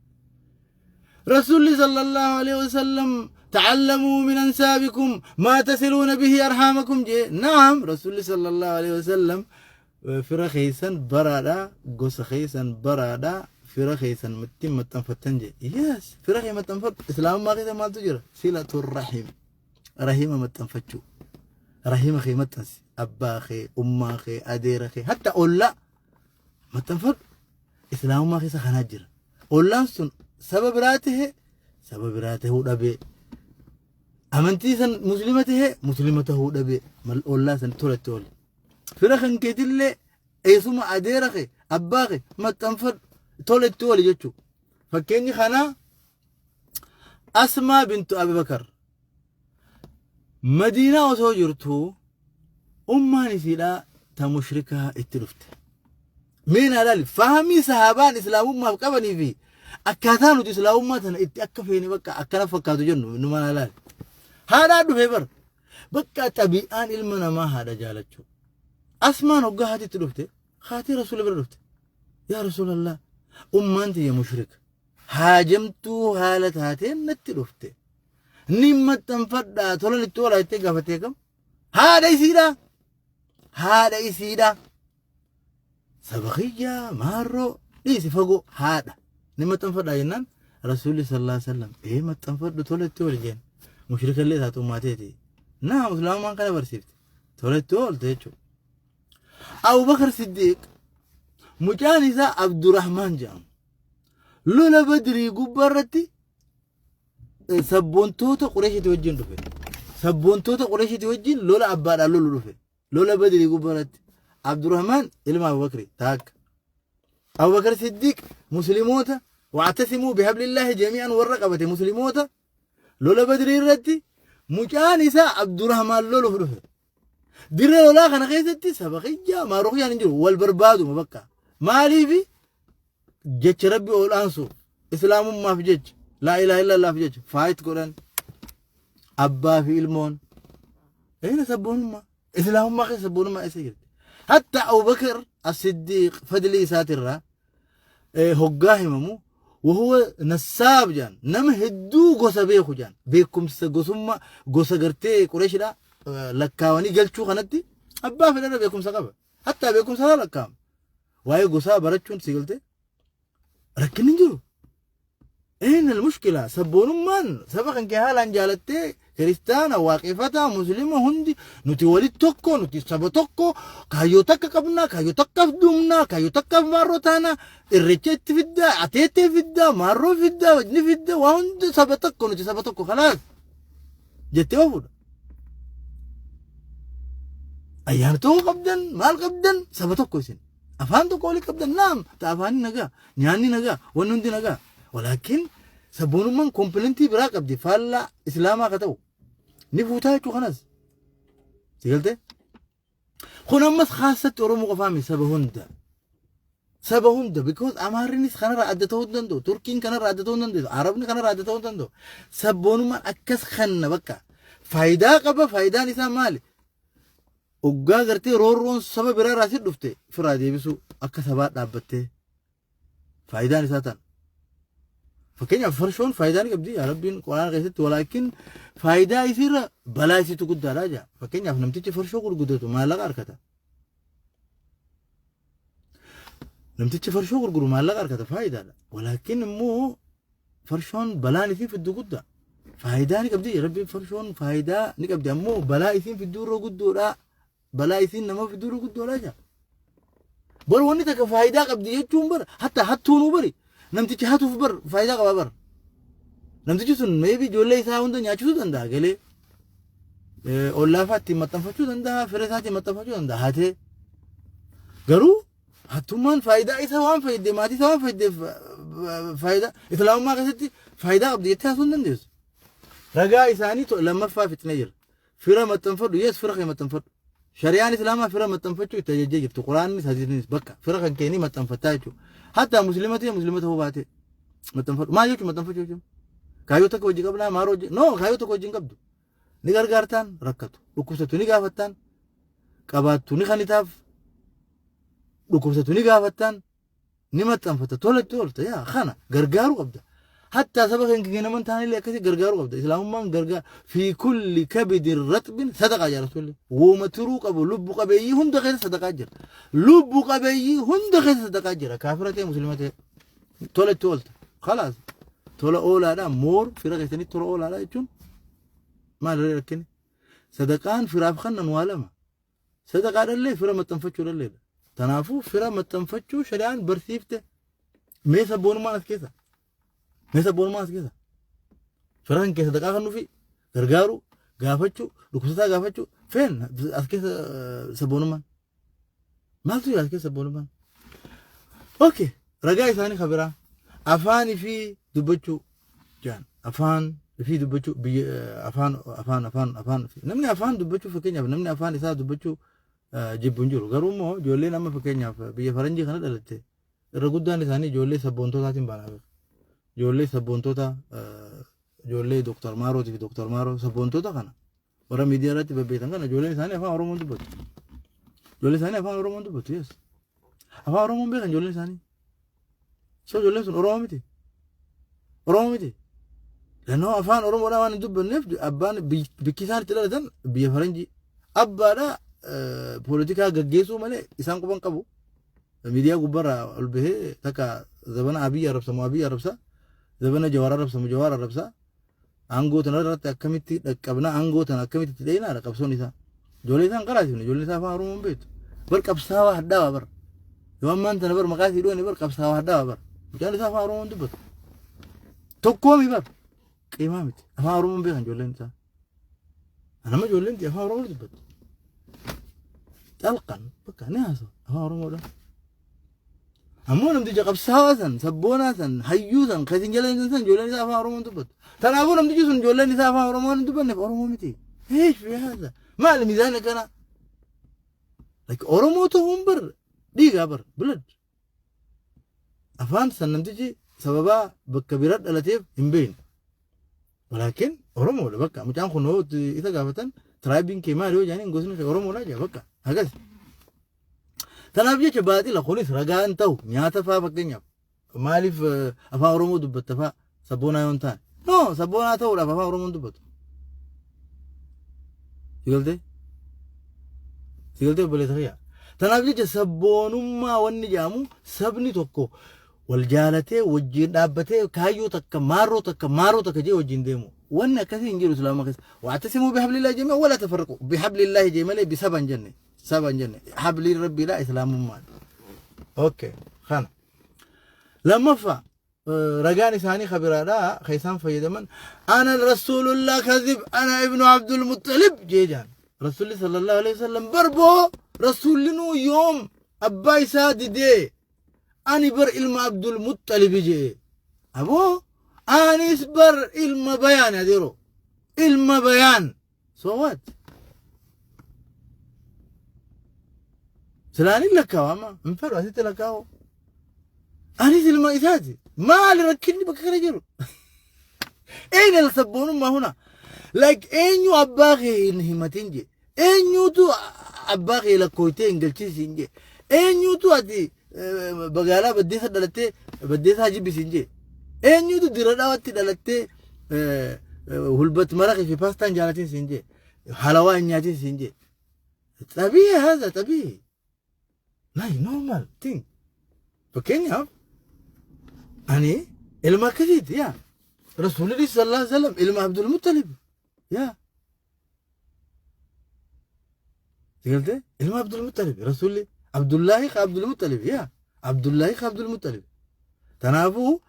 Rasuulli sallallahu alaihi wasallam تعلموا من أنسابكم ما تصلون به أرحامكم jee. نعم, Rasuulli sallallahu alaihi wasallam Fira keessan baraadhaa, gosa keessan baraadhaa, fira keessan ittiin maxxanfattan jee. Yes, fira kee maxxanfadhu. Islaamummaa keessa maaltu jira? صلة الرحم. Rahima maxxanfachuu. Rahima kee maxxansi. Abbaa kee, ummaa kee, adeera kee, hatta ollaa maxxanfadhu. Islaamummaa keessa kanaa jira. Ollaan sun saba biraa tahe, saba biraa tahuu dhabee, amantii san muslima tahe, muslima tahuu dhabee, ollaa san tolatti oole. Fira kan keetillee, eessuma, adeera kee, abbaa kee maxxanfadhu, toletti oole jechuudha. Fakkeenyi kanaa Asmaa bintu Abubakar Madiinaa osoo jirtu ummaan isiidhaa ta mushrikaa itti dhufte. Mee naa ilaali, fahamii sahaabaan islaamummaaf qabanii fi akkaataa nuti islaamummaa tana itti akka feene bakka akkana fakkaatu jennu numa naa ilaali. Haadhaa dhufee bar bakka xabi'aan ilma namaa haadha jaalachuu. Asmaan hoggaa haati itti dhufte, haatii Rasuula bira dhufte. "Yaa Rasuulallah, ummaan tiyya mushrika. Haajamtuu haala taateen natti dhufte. Ni maxxanfadhaa, tolan itti oolaa?" jettee gaafattee kam? Haadha isiidhaa. Haadha isiidhaa. Saba kiyyaa maarroo dhiisi, fagoo haadha. Ni maxxanfadhaa jennaan Rasuulli صلى الله عليه وسلم "Ee, maxxanfadhu, tola itti ooli" jeen. Mushrika illee taatu ummaateeti. Naa Islaamummaan kana barsiifte. Tola itti oolte jechuudha. Abubakar Siddiq mucaan isaa Abdurrahmaan jedhamu. Lola Badrii gubbaa irratti sabboontoota Qureeshiitii wajjin dhufe. Sabboontoota Qureeshiitii wajjin lola abbaadhaan lolu dhufe. Lola Badrii gubbaa irratti. Abdurrahmaan ilma Abubakri taakka. Abubakar Siddiq Musliimoota واعتصموا بحبل الله جميعا warra qabate Musliimoota lola Badrii irratti mucaan isaa Abdurrahmaan loluuf dhufe. Dirree lolaa kana keessatti saba kiyyaa maaruqiyaan hin jiru, wal barbaaduma bakka. Maaliifi? Jecha Rabbi ol aansuuf, Islaamummaaf jecha, لا إله إلا الله f jecha fight godhan abbaa fi ilmoon. Eena sabboonummaa? Islaamummaa keessa sabboonummaa eessa jirti? Hatta Abubakar As-Siddiq fadlii isaatirraa hoggaa himamu وهو نساب jaan, nama hedduu gosa beeku jaan, beekumsa gosummaa gosa gartee Qureeshidha lakkaawanii galchuu kanatti abbaa fedharra beekumsa qaba. Hatta beekumsa isaa lakkaa'ama. Waa'ee gosaa barachuun si galte rakkinni hin jiru. أين المشكلة? Sabboonummaan saba kan kee haalaan jaalattee, kiristaana, waaqeffataa, muslima hundi nuti walitti tokko, nuti saba tokko, kaayyoo takka qabna, kaayyoo takkaaf duumna, kaayyoo takkaaf maarroo taana, irreecha itti fiddaa, ateetee fiddaa, maarroo fiddaa, ni fiddaa, waa hundi saba tokko, nuti saba tokko kanaas jettee ofuudha. Ayyaana tokko qabdan, maal qabdan, saba tokko isin. Afaan tokko walii qabdan, naam, ta afaanni nagaa, nyaanni nagaa, wanni hundi nagaa. ولكن sabboonummaan componentii biraa qabdi, faallaa Islaamaa ka ta'u. Ni fuutaa jechuu kanas. Si galtee? Kun ammas khaasatti Oromoo qofaa miti, saba hunda. Saba hunda, because Amaarrinis kanarraa adda ta'uu hin danda'u. Turkiin kanarraa adda ta'uu hin danda'u. Arabni kanarraa adda ta'uu hin danda'u. Sabboonummaan akkas kanna bakka. Faayidaa qaba, faayidaan isaa maali? Oggaa gartee roorroon saba biraarraa si dhufte firraa deebisuu, akka sabaa dhaabbattee faayidaan isaa tana. Fakkeenyaaf farshoon faayidaa ni qabdi yaa Rabbiin Quraana keessatti, ولكن faayidaa isiirra balaa isiitu guddaadha jaa. Fakkeenyaaf namtichi farshoo gurguddatu maallaqa argata. Namtichi farshoo gurguru maallaqa argata, faayidaadha. ولكن immoo farshoon balaan isiin fiddu guddaa. Faayidaa ni qabdi, Rabbiin farshoon faayidaa ni qabdi, ammoo balaa isiin fidduu irra guddoodha. Balaa isiin nama fidduu irra guddoodha jaa. Bar wanni takka faayidaa qabdi jechuun bar hatta hattuunuu bari namtichi hatuuf bar faayidaa qaba bar. Namtichi sun maybe ijoollee isaa hunda nyaachisuu danda'a, galee ollaa ittiin maxxanfachuu danda'a, fira isaatiin maxxanfachuu danda'a hatee. Garuu hattummaan faayidaa isa waan fayyadde, maatii isaa waan fayyaddeef, faayidaa Islaamummaa keessatti faayidaa qabdi jettee haasuu hin dandeessu. Ragaa isaanii lammaffaa fixnee jira. Fira maxxanfadhu, yes, fira kee maxxanfadhu. Shari'aan Islaamaa fira maxxanfachuu itti ajajjee jirti. Quraannis hadiisnis bakka fira kan keenii maxxanfattaa jechuudha. Hatta muslima ta'e, muslima ta'uu baate maxxanfadhu. Maal jechuun maxxanfachuu jechuun? Kaayyoo takka wajji qabnaa maaroo wajji? No, kaayyoo tokko wajji hin qabdu. Ni gargaartaan rakkatu. Dhukkubsattu ni gaafattaan. Qabaattu ni kanitaaf. Dhukkubsattu ni gaafattaan. Ni maxxanfata. Tola itti oolta. Yaa kana gargaaruu qabda. Hattaa saba kan kee naman taanillee akkasii gargaaruu qabda. Islaamummaan gargaar في كل كبد رطب صدقة jaa Rasuulli. Wooma tiruu qabu lubbu qabeeyyii hunda keessa sadaqaa jira. Lubbu qabeeyyii hunda keessa sadaqaa jira. Kaafira ta'e, Muslima ta'e, tola itti oolta. خلاص, tola oolaadha. Moor fira keessanitti tola oolaadha jechuun maal irra rakkine? Sadaqaan firaaf kannan waa lama. Sadaqaadhallee fira maxxanfachuudhalleedha. Kanaafuu fira maxxanfachuu shari'aan barsiifte. Mee sabboonummaan as keessa? Mee sabboonummaan as keessa? Fira kan keessa sadaqaa kennuufi, gargaaru, gaafachuu, dhukkubsataa gaafachuu, feen as keessa sabboonummaan? Maaltu jira as keessa sabboonummaan? Okay, ragaa isaanii kabiraa afaanii fi dubbachuu jaan. Afaan fi dubbachuu, biyya, afaan, afaan, afaan, afaan. Namni afaan dubbachuu, fakkeenyaaf, namni afaan isaa dubbachuu jibbu hin jiru. Garuu immoo ijoolleen amma fakkeenyaaf biyya faranjii kana dhalatte irra guddaan isaanii ijoollee sabboontotaatiin baanaa. Ijoollee sabboontoota, ijoollee Dooktar Maarootii fi Dooktar Maaroo, sabboontota kana warra miidiyaa irratti babbeekan kana, ijoolleen isaanii afaan Oromoon dubbatu. Ijoolleen isaanii afaan Oromoon dubbatu, yes. Afaan Oromoon beekan ijoolleen isaanii. So ijoolleen sun Oromoo miti. Oromoo miti. Lannoo afaan Oromoodhaa waan hin dubbanneef abbaan bikki isaan itti dhalatan biyya faranjii. Abbaadha poolitikaa gaggeessuu malee isaan quban qabu. Miidiyaa gubbarraa ol bahee takka zabana Abiyyi arrabsamu Abiyyi arrabsa. Zabana Jawaar arrabsamu Jawaar arrabsa. Aangoo tana irratti akkamitti dhaqqabna, aangoo tana akkamitti itti dhayinaadha qabsoon isaa. Ijoollee isaan qaraasifne, ijoolleen isaa afaan Oromoo hin beektu. Bar qabsaawaa hadhaawaa bar. Yoo ammaan tana bar maqaa isii dhoone bar qabsaawaa hadhaawaa bar. Mucaan isaa afaan Oromoo hin dubbatu. Tokkoomi bar. Qiimaa miti. Afaan Oromoo hin beekan ijoolleen isaa. Nama ijoolleen afaan Oromoo dubbatu. Xalqan bakka ni haasa'u afaan Oromoodhaan. Ammoo namticha qabsaawaa san, sabboonaa san, hayyuu san, kan isin jala san, ijoolleen isaa afaan Oromoon dubbatu. Kanaafuu namtichi sun ijoolleen isaa afaan Oromoon hin dubbanneef Oromoo miti. إيش في هذا؟ Maali miizaana kana? Like Oromoo ta'uun bar dhiigaa bar blood. Afaan san namtichi sababaa bakka bira dhalateef hin beekne. ولكن Oromoodha bakka mucaan kun yoo isa gaafatan, tribeiin kee maali yoo jedhaniin, gosni kee Oromoodha jedha bakka hagas. Tanaaf jecha baaxila, kunis ragaa hin ta'u. Nyaata faa fakkeenyaaf maaliif afaan Oromoo dubbatta faa sabboonaa yoo hin taane? No, sabboonaa ta'uudhaaf afaan Oromoo hin dubbatu. Sigaltee? Sigaltee, obboleessa kiyya? Tanaaf jecha sabboonummaa wanni jedhamu sabni tokko wal jaalatee, wajjin dhaabbatee, kaayyoo takka, maarroo takka, maarroo takka jee wajjin deemu. Wanni akkasii hin jiru Islaama keessa. واعتصموا بحبل الله جميعا ولا تفرقوا. بحبل الله jee malee bisaba hin jenne. Saba hin jenne. Habliin Rabbiidha Islaamummaan. Okay. Kana. Lammaffaa, ragaan isaanii kabiraadha kan isaan fayyadaman, أنا رسول الله كذب، أنا ابن عبد المطلب jee jaan. Rasuulli صلى الله عليه وسلم barboo rasuulli nuu yoom abbaa isaa didee ani bar ilma Abdul Muttalib jee? Aboo, anis bar ilma Bayaan, adeero ilma Bayaan. So what? Silaanin lakkaawama hin fedhu asitti lakkaawu. Anis ilma isaati. Maali rakkinni bakka kana jiru? أين sabboonummaa هنا? Like eenyu abbaa kee hin himatin je? Eenyutu abbaa kee lakkooytee hin galchisiin je? Eenyutu ati magaalaa Baddeessa dhalattee Baddeessaa jibbisiin je? Eenyutu Dira Dhawaatti dhalattee hulbat maraqii fi paastaan jaalatin siin je? Halawaa hin nyaatin siin je? طبيعي، هذا طبيعي، like normal thing. Fakkeenyaaf ani ilma akkasiiti yaa. Rasuulli صلى الله عليه وسلم ilma Abdul Muttalib yaa. Sigaltee? Ilma Abdul Muttalib Rasuulli, Abdullaahi ka Abdul Muttalib yaa. Abdullaahi ka Abdul Muttalib. Kanaafuu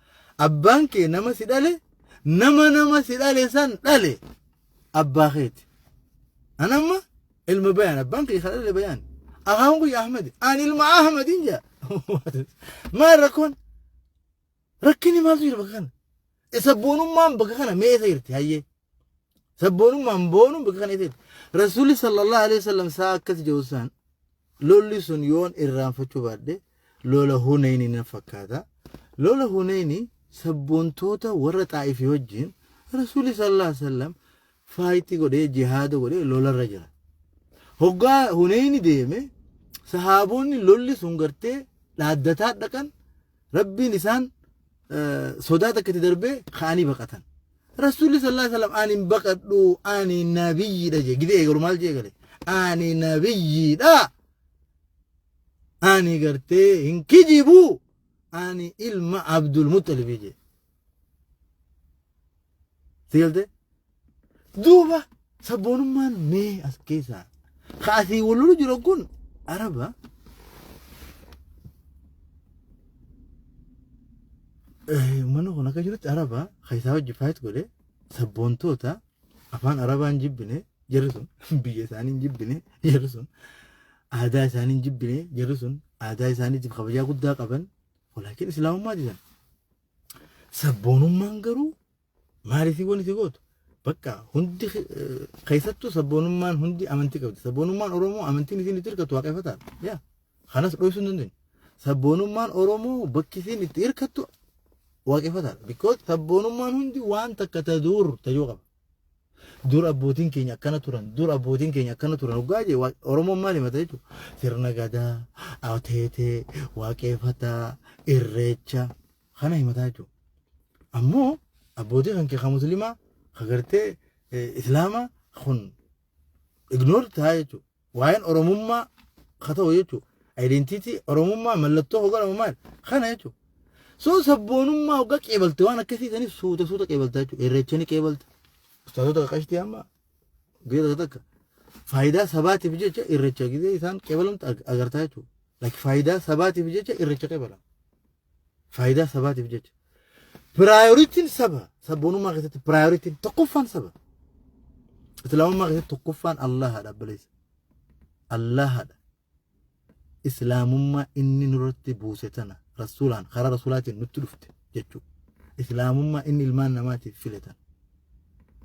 abbaan kee nama si dhale, nama si dhale san dhale abbaa keeti. Anamma ilma Bayaan, abbaan kee ka dhale Bayaan. Akaakun kiyya Ahmadi. Ani ilma Ahmadin jaa. Maal rakkoon? Rakkinni maaltu jira bakka kana? Sabboonummaan bakka kana mee eessa jirti hayyee? Sabboonummaan boonuun bakka kana eessa jirti? Rasuulli صلى الله عليه وسلم saa akkas jedhu san, lolli sun yoon irraanfachuu baadhe lola Huneyni na fakkaata. Lola Huneyni sabboontoota warra Xaa'ifii wajjin Rasuulli صلى الله عليه وسلم fight godhee, jihaada godhee lolarra jira. Hoggaa Huneyni deeme sahaabonni lolli sun gartee dhaaddataa dhaqan, Rabbiin isaan Sodaa takka itti darbee ka'anii baqatan. Rasuulli sallallahu alaihi wasallam ani hin baqadhu, ani nabiyyiidha jee. Gidee eegalu maal jee eegale? Ani nabiyyiidha. Ani gartee hin kijibu. Ani ilma Abdul Muxxalibii jee. Si galtee? Duuba sabboonummaan mee as keessaa ka asii wal lolu jiru kun Araba. Uummanni kun akka jirutti Araba ka isaa wajji fight godhe sabboontoota afaan Arabaa hin jibbine, jarri sun biyya isaanii hin jibbine, jarri sun aadaa isaanii hin jibbine, jarri sun aadaa isaaniitiif kabajaa guddaa qaban, walaakin islaamummaa didan. Sabboonummaan garuu maaliif wanti si gootu? Bakka hundi keessattuu sabboonummaan hundi amantii qabdi. Sabboonummaan Oromoo amantiin isiin itti hirkattu waaqeffataadha. Yaa kanas dhoksuu hin dandeenyu. Sabboonummaan Oromoo bakki isiin itti hirkattu waaqeffataadha. Because sabboonummaan hundi waan takka ta dur tajoo qaba. Dur abbootiin keenya akkana turan, dur abbootiin keenya akkana turan hoggaa jee Oromoon maal himata jechuudha? Sirna gadaa, ateetee, waaqeffataa, irreecha kana himataa jechuudha. Ammoo abbootii kan kee kan musliimaa kan gartee islaamaa kun ignore ta'a jechuudha. Waa'een Oromummaa ka ta'u jechuudha. Identity Oromummaa mallattoo hogganama maal kana jechuudha. So sabboonummaa hoggaa qeebalte waan akkasii saniif suuta suuta qeebalta jechuudha. Irreecha ni qeebalta. Ustaazota qaqashtii amma gizee takka takka faayidaa sabaatiif jecha irreecha gizee isaan qeebalamtu agartaa jechuudha. Like faayidaa sabaatiif jecha irreecha qeebalama. Faayidaa sabaatiif jecha. Priorityn saba sabboonummaa keessatti priorityn tokkoffaan saba. Islaamummaa keessatti tokkoffaan Allahaadha abbaleessa. Allahaadha. Islaamummaa inni nurratti buuse tana rasuulaan karaa rasuulaatiin nutti dhufte jechuudha. Islaamummaa inni ilmaan namaatiif file tana.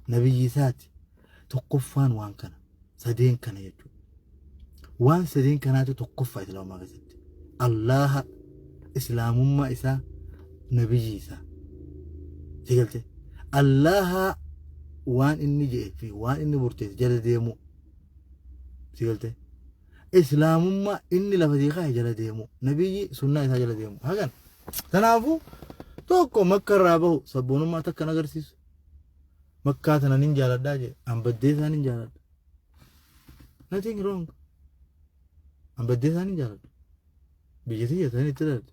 Nabiyyi isaati. Tokkoffaan waan kana sadeen kana jechuudha. Waan sadeen kanaatu tokkoffaa islaamummaa keessatti. Allaha, islaamummaa isaa, nabiyyi isaa. Si galte? Allaha waan inni jedhe fi waan inni murteesse jala deemuu. Si galte? Islaamummaa inni lafa sii kaa'e jala deemuu. Nabiyyi sunnaa isaa jala deemuu. Hagan. Kanaafuu tokko Makka irraa bahu sabboonummaa takka hin agarsiisu. Makkaa tana nin jaaladhaa jee. An baddee isaa nin jaaladha. Nothing wrong. An baddee isaa nin jaaladha. Biyya tiyya tan itti dhaladhe.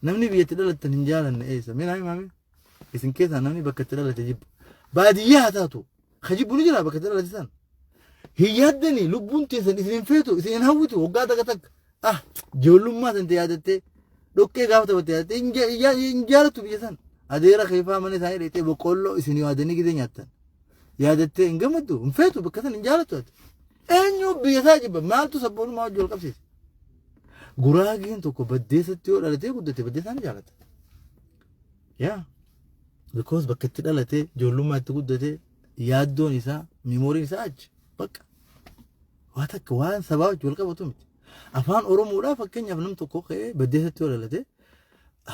Namni biyya itti dhalattan hin jaalanne eessa? Mee naa himaa mee? Isin keessaa namni bakka itti dhalate jibbu. Baadiyyaa haa taatu. Ka jibbu ni jira bakka itti dhalate san. Hin yaaddani, lubbuun teessan isin hin feetu, isin hin hawwitu waggaa takka takka. Ah, ijoollummaa san yaadattee dhoqqee gaafa taphatte yaadattee hin jaalattu biyya san. Adeera keefaa mana isaanii dheexee boqqoolloo isin yaadanii gidee nyaattan. Yaadattee hin gammaddu, hin feetu, bakka san hin jaalattu ati. Eenyu biyya isaa jibba? Maaltu sabboonummaa wajji wal qabsiise? Guraageen tokko baddeessatti yoo dhalatee guddate baddeessaa ni jaalata. Yaa because bakka itti dhalatee ijoollummaa itti guddate, yaaddoon isaa, memoryn isaa achi bakka waa takka waan sabaa wajji wal qabatu miti. Afaan Oromoodhaa fakkeenyaaf nam tokko ka'ee baddeessatti yoo dhalate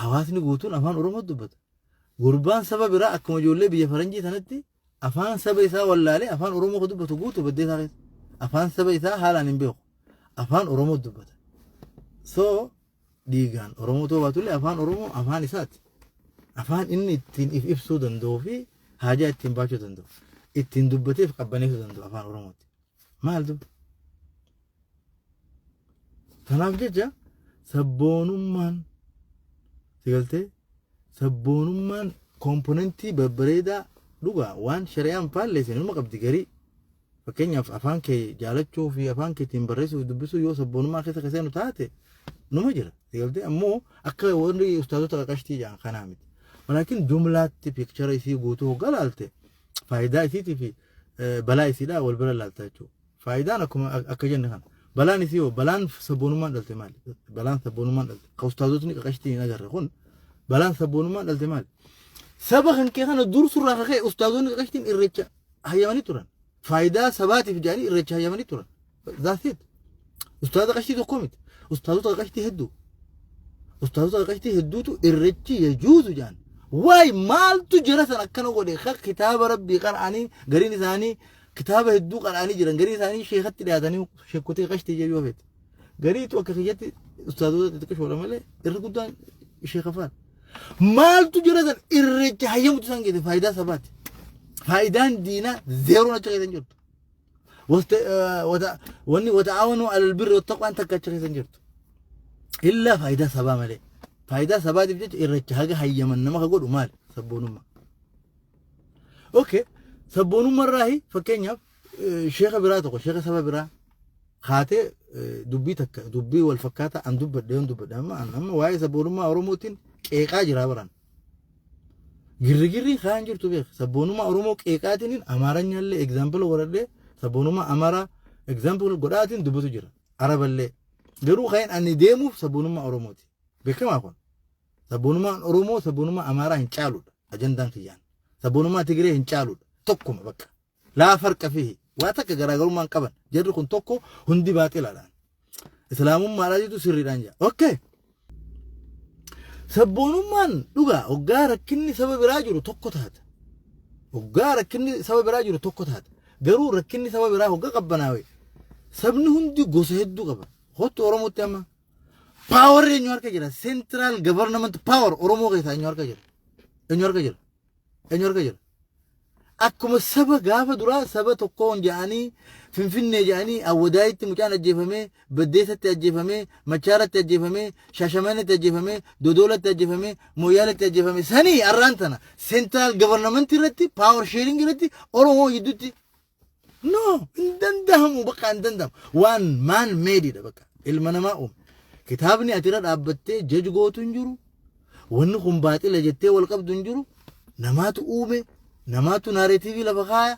hawaasni guutuun afaan Oromoo dubbata. Gurbaan saba biraa akkuma ijoollee biyya faranjii sanatti afaan saba isaa wallaalee afaan Oromoo ka dubbatu guutuu baddeessaa keessa. Afaan saba isaa haalaan hin beeku. Afaan Oromoo dubbata. So dhiigaan Oromoo ta'uu baatullee afaan Oromoo afaan isaati. Afaan inni ittiin if ibsuu danda'uu fi haajaa ittiin baachuu danda'u. Ittiin dubbateef qabbaneessuu danda'u afaan Oromooti. Maal dubbi? Kanaaf jecha sabboonummaan si galtee sabboonummaan componentii babbareedaa dhugaa waan shari'aan faalleessan inuma qabdi garii. Fakkeenyaaf afaan kee jaalachuu fi afaan kee ittiin barreessuu fi dubbisuu yoo sabboonummaa keessa ka seenu taate numa jira. Si galtee ammoo akka warri ustaazota qaqashtii jedhan kanaa miti. Walaakin jumlaatti picture isii guutuu hoggaa laalte faayidaa isiitii fi balaa isiidhaa wal bira laalta jechuudha. Faayidaan akkuma akka jenne kana. Balaan isii hoo, balaan sabboonummaan dhalte maali? Balaan sabboonummaan dhalte. Ka ustaazotni qaqashtii hin agarre kun balaan sabboonummaan dhalte maali? Saba kan kee kana dursurraa kaka'e ustaazonni qaqashtiin irreecha hayyamanii turan. Faayidaa sabaatiif jedhanii irreecha hayyamanii turan. That's it. Ustaaza qashtii tokko miti. Ustaazota qashtii hedduu. Ustaazota qashtii hedduutu irreechi yajuuzu jedhan. Waay maaltu jara san akkana godhe ka kitaaba rabbii qara'anii, gariin isaanii kitaaba hedduu qara'anii jiran, gariin isaanii sheekatti dhiyaatanii sheekotee qashtii jedhu yoo feete. Gariitu akka kiyyatti ustaazota xixiqqishoodha malee irri guddaan sheeka faadha. Maaltu jira san irreecha hayyamutu isaan geesse? Faayidaa sabaati. Faayidaan diinaa zeeroon achi keessa hin jirtu. Wanni وتعاونوا على البر والتقوى takka achi keessa hin jirtu. Illaa faayidaa sabaa malee. Faayidaa sabaatiif jecha irreecha haga hayyaman nama ka godhu maali? Sabboonummaa. Okay. Sabboonummaa irraahi fakkeenyaaf sheeka biraa tokko, sheeka saba biraa kaatee dubbii takka, dubbii wal fakkaataa an dubbadhe yoon dubbadhe, amma an amma waa'ee sabboonummaa Oromootiin qeeqaa jira baraan. Girrigirri kaan jirtu beek, sabboonummaa Oromoo qeeqaatiin Amaaranyaallee example godhadhee, sabboonummaa Amaaraa example godhaatiin dubbatu jira. Araballee. Garuu kan ani deemuuf sabboonummaa Oromooti. Beekamaa kun. Sabboonummaan Oromoo sabboonummaa Amaaraa hin caaludha. Ajandaan kiyyaan. Sabboonummaa Tigree hin caaludha. Tokkuma bakka. لا فرق فيه. Waa takka garaagarummaa hin qaban. Jarri kun tokko, hundi baaxilaadhaan. Islaamummaadhaan sirriidhaan jira. Okay. Sabboonummaan dhugaa hoggaa rakkinni saba biraa jiru tokko taata. Hoggaa rakkinni saba biraa jiru tokko taata. Garuu rakkinni saba biraa hoggaa qabbanaawe, sabni hundi gosa hedduu qaba. Hottu Oromootti amma. Powerri eenyu harka jira? Central government power Oromoo keessaa eenyu harka jira? Eenyu harka jira? Eenyu harka jira? Akkuma saba gaafa duraa saba tokkoon jedhanii, Finfinnee jedhanii, Awwadaayitti mucaan ajjeefamee, Baddeessatti ajjeefamee, Machaaratti ajjeefamee, Shaashamanitti ajjeefamee, Dodolatti ajjeefamee, Mooyaaletti ajjeefamee sanii, arraan tana central government irratti power sharing irratti Oromoo gidduutti no hin danda'amu, bakka hin danda'amu. Waan man madeidha, bakka ilma namaa uume. Kitaabni ati irra dhaabbattee judge gootu hin jiru. Wanni kun baaxila jettee wal qabdu hin jiru. Namaatu uume, namaatu narrative lafa kaaya.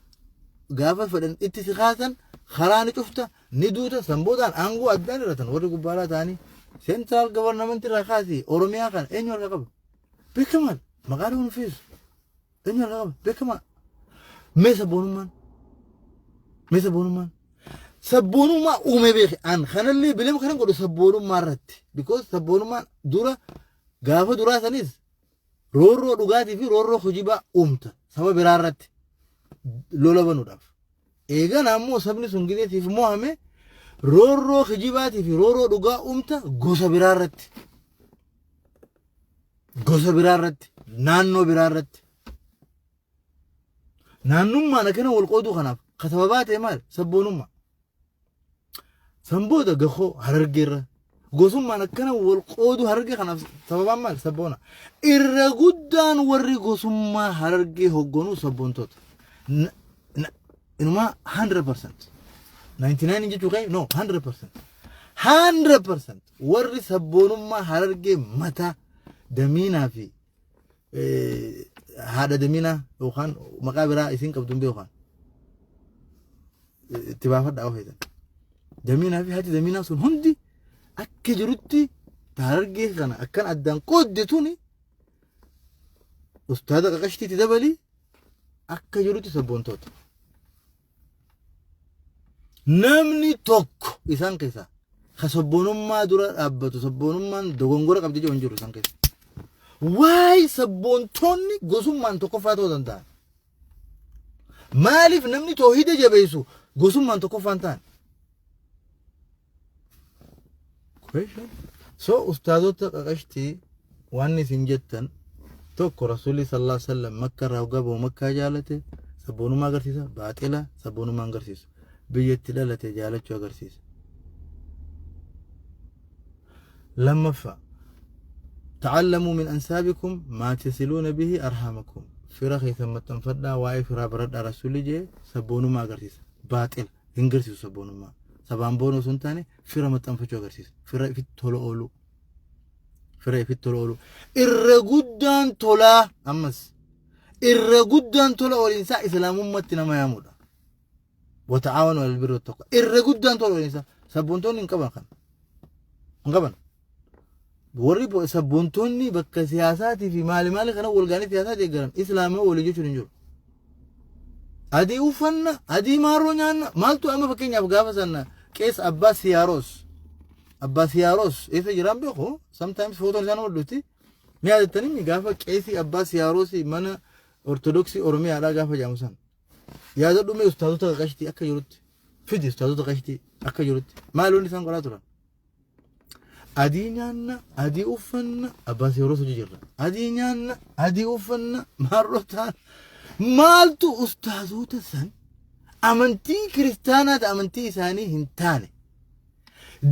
Gaafa fedhan itti si kaasan, karaa ni cufta, ni duuta. Sanboodaan aangoo addaan irratan warri gubbaadhaa ta'anii central government irraa kaasii Oromiyaa kana eenyu harka qaba? Beekamaan maqaa dhuunfaa fiisu eenyu harka qaba? Beekamaa. Mee sabboonummaan, mee sabboonummaan, sabboonummaa uume beeke. An kanallee bilema kanan godhu sabboonummaa irratti, because sabboonummaan dura gaafa duraa sanis roorroo dhugaatii fi roorroo hojibaa uumta saba biraa irratti lola banuudhaaf. Eegana ammoo sabni sun gizeetiif mo'ame, roorroo kijibaatii fi roorroo dhugaa uumta gosa biraa irratti. Gosa biraa irratti, naannoo biraa irratti. Naannummaan akkana wal qooduu kanaaf ka sababaa ta'e maal? Sabboonummaa. Sanbooda gahoo Harargeerra gosummaan akkana wal qooduu Harargee kanaaf sababaan maal? Sabboona. Irra guddaan warri gosummaa Harargee hogganuu sabboontoota. Inumaa 100%. 99 jechuu ka'e, no, 100%. 100% warri sabboonummaa Harargee mataa Damiinaa fi haadha Damiinaa yookaan maqaa biraa isin qabdu hin beekan. Itti baafadhaa ofeetan. Damiinaa fi haati Damiinaa sun hundi akka jirutti Harargee kana akkan addaan qoodde tuni, ustaada qaqashtiitti dabalii, akka jirutti sabboontoota. Namni tokko isaan keessaa ka sabboonummaa dura dhaabbatu, sabboonummaan dogongora qabdi jedhu hin jiru isaan keessa. Waa'ee sabboontoonni gosummaan tokkoffaa ta'uu danda'an. Maaliif namni toohida jabeessu gosummaan tokkoffaan ta'an? Question. So ustaazota qaqashtii, waan isin jettan tokko, Rasuulli صلى الله عليه وسلم Makka irraa hoggaa bahu Makkaa jaalate, sabboonummaa agarsiisa. Baaxila, sabboonummaa agarsiisa. Biyyatti dhalate jaalachuu agarsiisa. Lammaffaa, تعلموا من أنسابكم ما تصلون به أرحامكم, fira keessan maxxanfadhaa, waa'ee firaa baradhaa Rasuulli jee, sabboonummaa agarsiisa. Baaxila, hin agarsiisu. Sabboonummaa sabaan boonuu osoo hin taane fira maxxanfachuu agarsiisa. Fira ifitti tola ooluu, fira ifitti tola ooluu. Irra guddaan tolaa, ammas irra guddaan tola ooliinsaa islaamummaatti nama yaamudha. وتعاونوا على البر والتقوى irra guddaan tola ooliinsaa. Sabboontoonni hin qaban, kana hin qaban. Warri sabboontoonni bakka siyaasaatii fi maali maali kana walgaanii siyaasaa deeggaran islaama walii jechuun hin jiru. Adii uffanna, adii maarroo nyaanna, maaltu amma fakkeenyaaf gaafa sana qees Abbaa Siyaaroos, Abbaa Siyaaroos eessa jiraan beeku, sometimes footoon isaan hodhutti ni yaadattanii, gaafa qeesii Abbaa Siyaaroos mana Ortodoksii Oromiyaadhaa gaafa jedhamu san. Yaadadhu mee, ustaazota qaqashtii akka jirutti fidi, ustaazota qaqashtii akka jirutti maal wanni isaan godhaa turan? Adii nyaanna, adii uffanna, abbaa seerota hojii jirra. Adii nyaanna, adii uffanna, maarrotaan. Maaltu ustaazota san amantii kiristaanaati amantii isaanii hin taane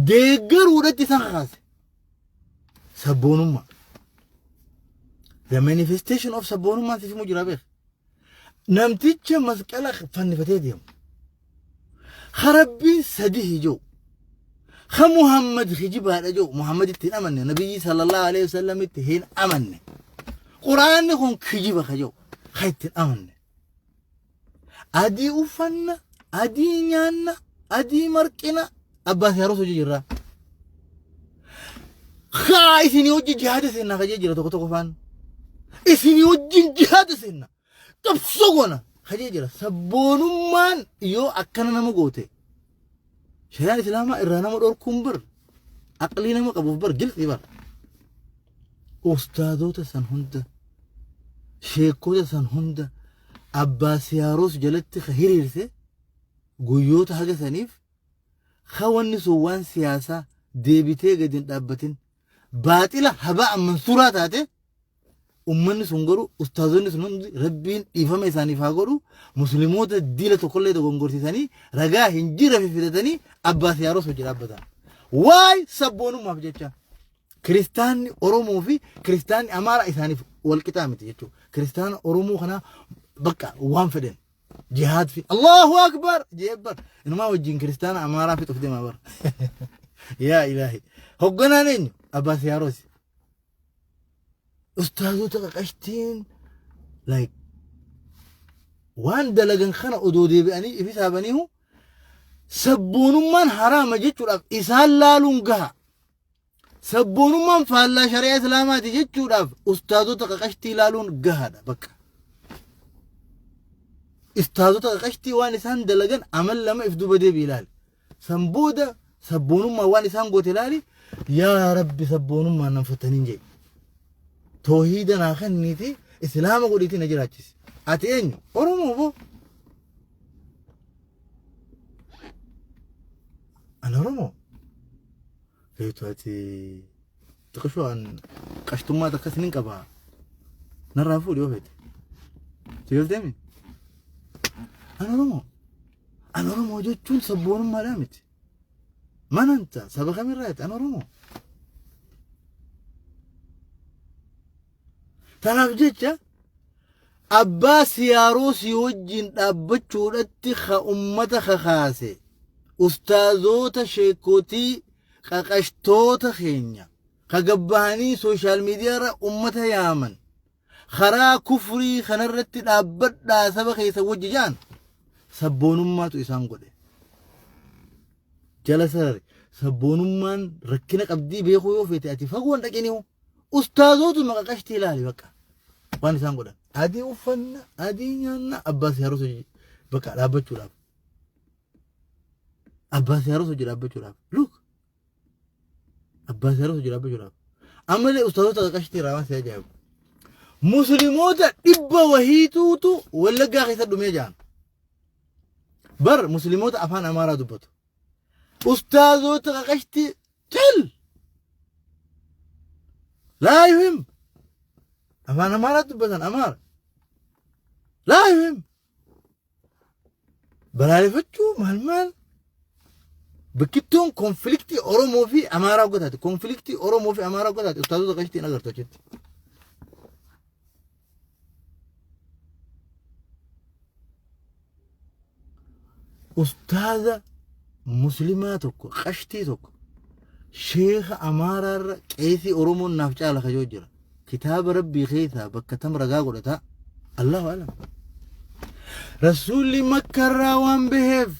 deeggaruudhatti isaan kakaase? Sabboonummaa. The manifestation of sabboonummaa siif himuu jira beek. Namticha masqala fannifatee deemu. Ka Rabbiin sadi jiru. Ka Muhammad kijibaadha jiru. Muhammad itti hin amanne. Nabiyyi sallallahu alaihi wasallam itti hin amanne. Quraanni kun kijiba ka jiru. Ka itti hin amanne. Adii uffanna, adii nyaanna, adii marqina, abbaa seerota hojii jirra. Kaa isinii hojii jihaada seenna kajee jira tokko tokko faan. Isinii wajjin jihaada seenna. Qabsoo goona kajee jira. Sabboonummaan yoo akkana nama goote shari'aan islaamaa irraa nama dhorkuun bar aqlii nama qabuuf bar gilxii bar. Ustaazota san hunda, sheekota san hunda abbaa siyaaroos jalatti ka hiriirse guyyoota haga saniif ka wanni sun waan siyaasaa deebitee gadi hin dhaabbatin baaxila habaa mansuuraa taate. Ummanni sun garuu, ustaazonni sun hundi Rabbiin dhiifama isaaniif haa godhu, musliimoota diila tokkollee dogongorsiisanii ragaa hin jirre fidatanii abbaa siyaaros hojii dhaabbatan. Waay sabboonummaaf jecha kiristaanni Oromoo fi kiristaanni Amaaraa isaaniif wal qixaa miti jechuudha. Kiristaana Oromoo kanaa bakka waan fedhan jihaad fi Allahu Akbar jee bar inumaa wajjin kiristaana Amaaraa fixuuf deemaa bar. Yaa ilaahi, hogganaan eenyu? Abbaa siyaaros. Ustaazota qaqashtiin like waan dalagan kana odoo deebi'anii if hisaabaniihu sabboonummaan haraama jechuudhaaf isaan laaluun gaha. Sabboonummaan faallaa shari'aa islaamaati jechuudhaaf ustaazota qaqashtii laaluun gahaadha bakka. Ustaazota qaqashtii waan isaan dalagan amal lama if duuba deebi ilaali. San booda sabboonummaa waan isaan goote ilaali, yaa Rabbi sabboonummaan nan fattaniin jedhe. Toohiida naa kenniiti, islaama godhiitii na jiraachisi. Ati eenyu? Oromoo boo. Ani Oromoo. Feetu ati xiqishoo an qashtummaa takkas nin qaba. Narraa fuudhi yoo feete. Si galteemi? Ani Oromoo. An Oromoo jechuun sabboonummaadhaa miti. Mananta saba kamirraati? An Oromoo. Tanaaf jecha abbaa siyaaroo si wajjin dhaabbachuudhatti ka ummata kakaase ustaazoota, sheekotii, qaqashtoota keenya ka gabbahanii social miidiyaarra ummata yaaman karaa kufrii kanarratti dhaabbadhaa saba keessa wajji ja'an sabboonummaatu isaan godhe. Jala sarare, sabboonummaan rakkina qabdii beekuu yoo feete ati fagoon dhaqinihu ustaazootu maqaqashtii ilaali bakka waan isaan godhan. Adii uffanna, adii nyaanna, abbaa siyaarus hojii bakka dhaabbachuudhaaf. Abbaa siyaarus hojii dhaabbachuudhaaf. Look, abbaa siyaarus hojii dhaabbachuudhaaf. Ammallee ustaazota qaqashtii irraa waan si ajaa'ibu. Musliimoota 100 wahiituutu Wallaggaa keessa dhumee ja'an. Bar musliimoota afaan Amaaraa dubbatu. Ustaazota qaqashtii cil laa yuhim afaan Amaaraa dubbatan, Amaara laa yuhim balaaleffachuu maal maal bakkittuun conflictii Oromoo fi Amaaraa gotaate, conflictii Oromoo fi Amaaraa gotaate, ustaazota qashtiin agartu achitti. Ustaaza muslimaa tokko qashtii tokko sheeka Amaaraarra qeesii Oromoon naaf caala kajoo jira. Kitaaba Rabbii keessaa bakka tam ragaa godhata? Allahu alam. Rasuulli Makkarraa waan baheef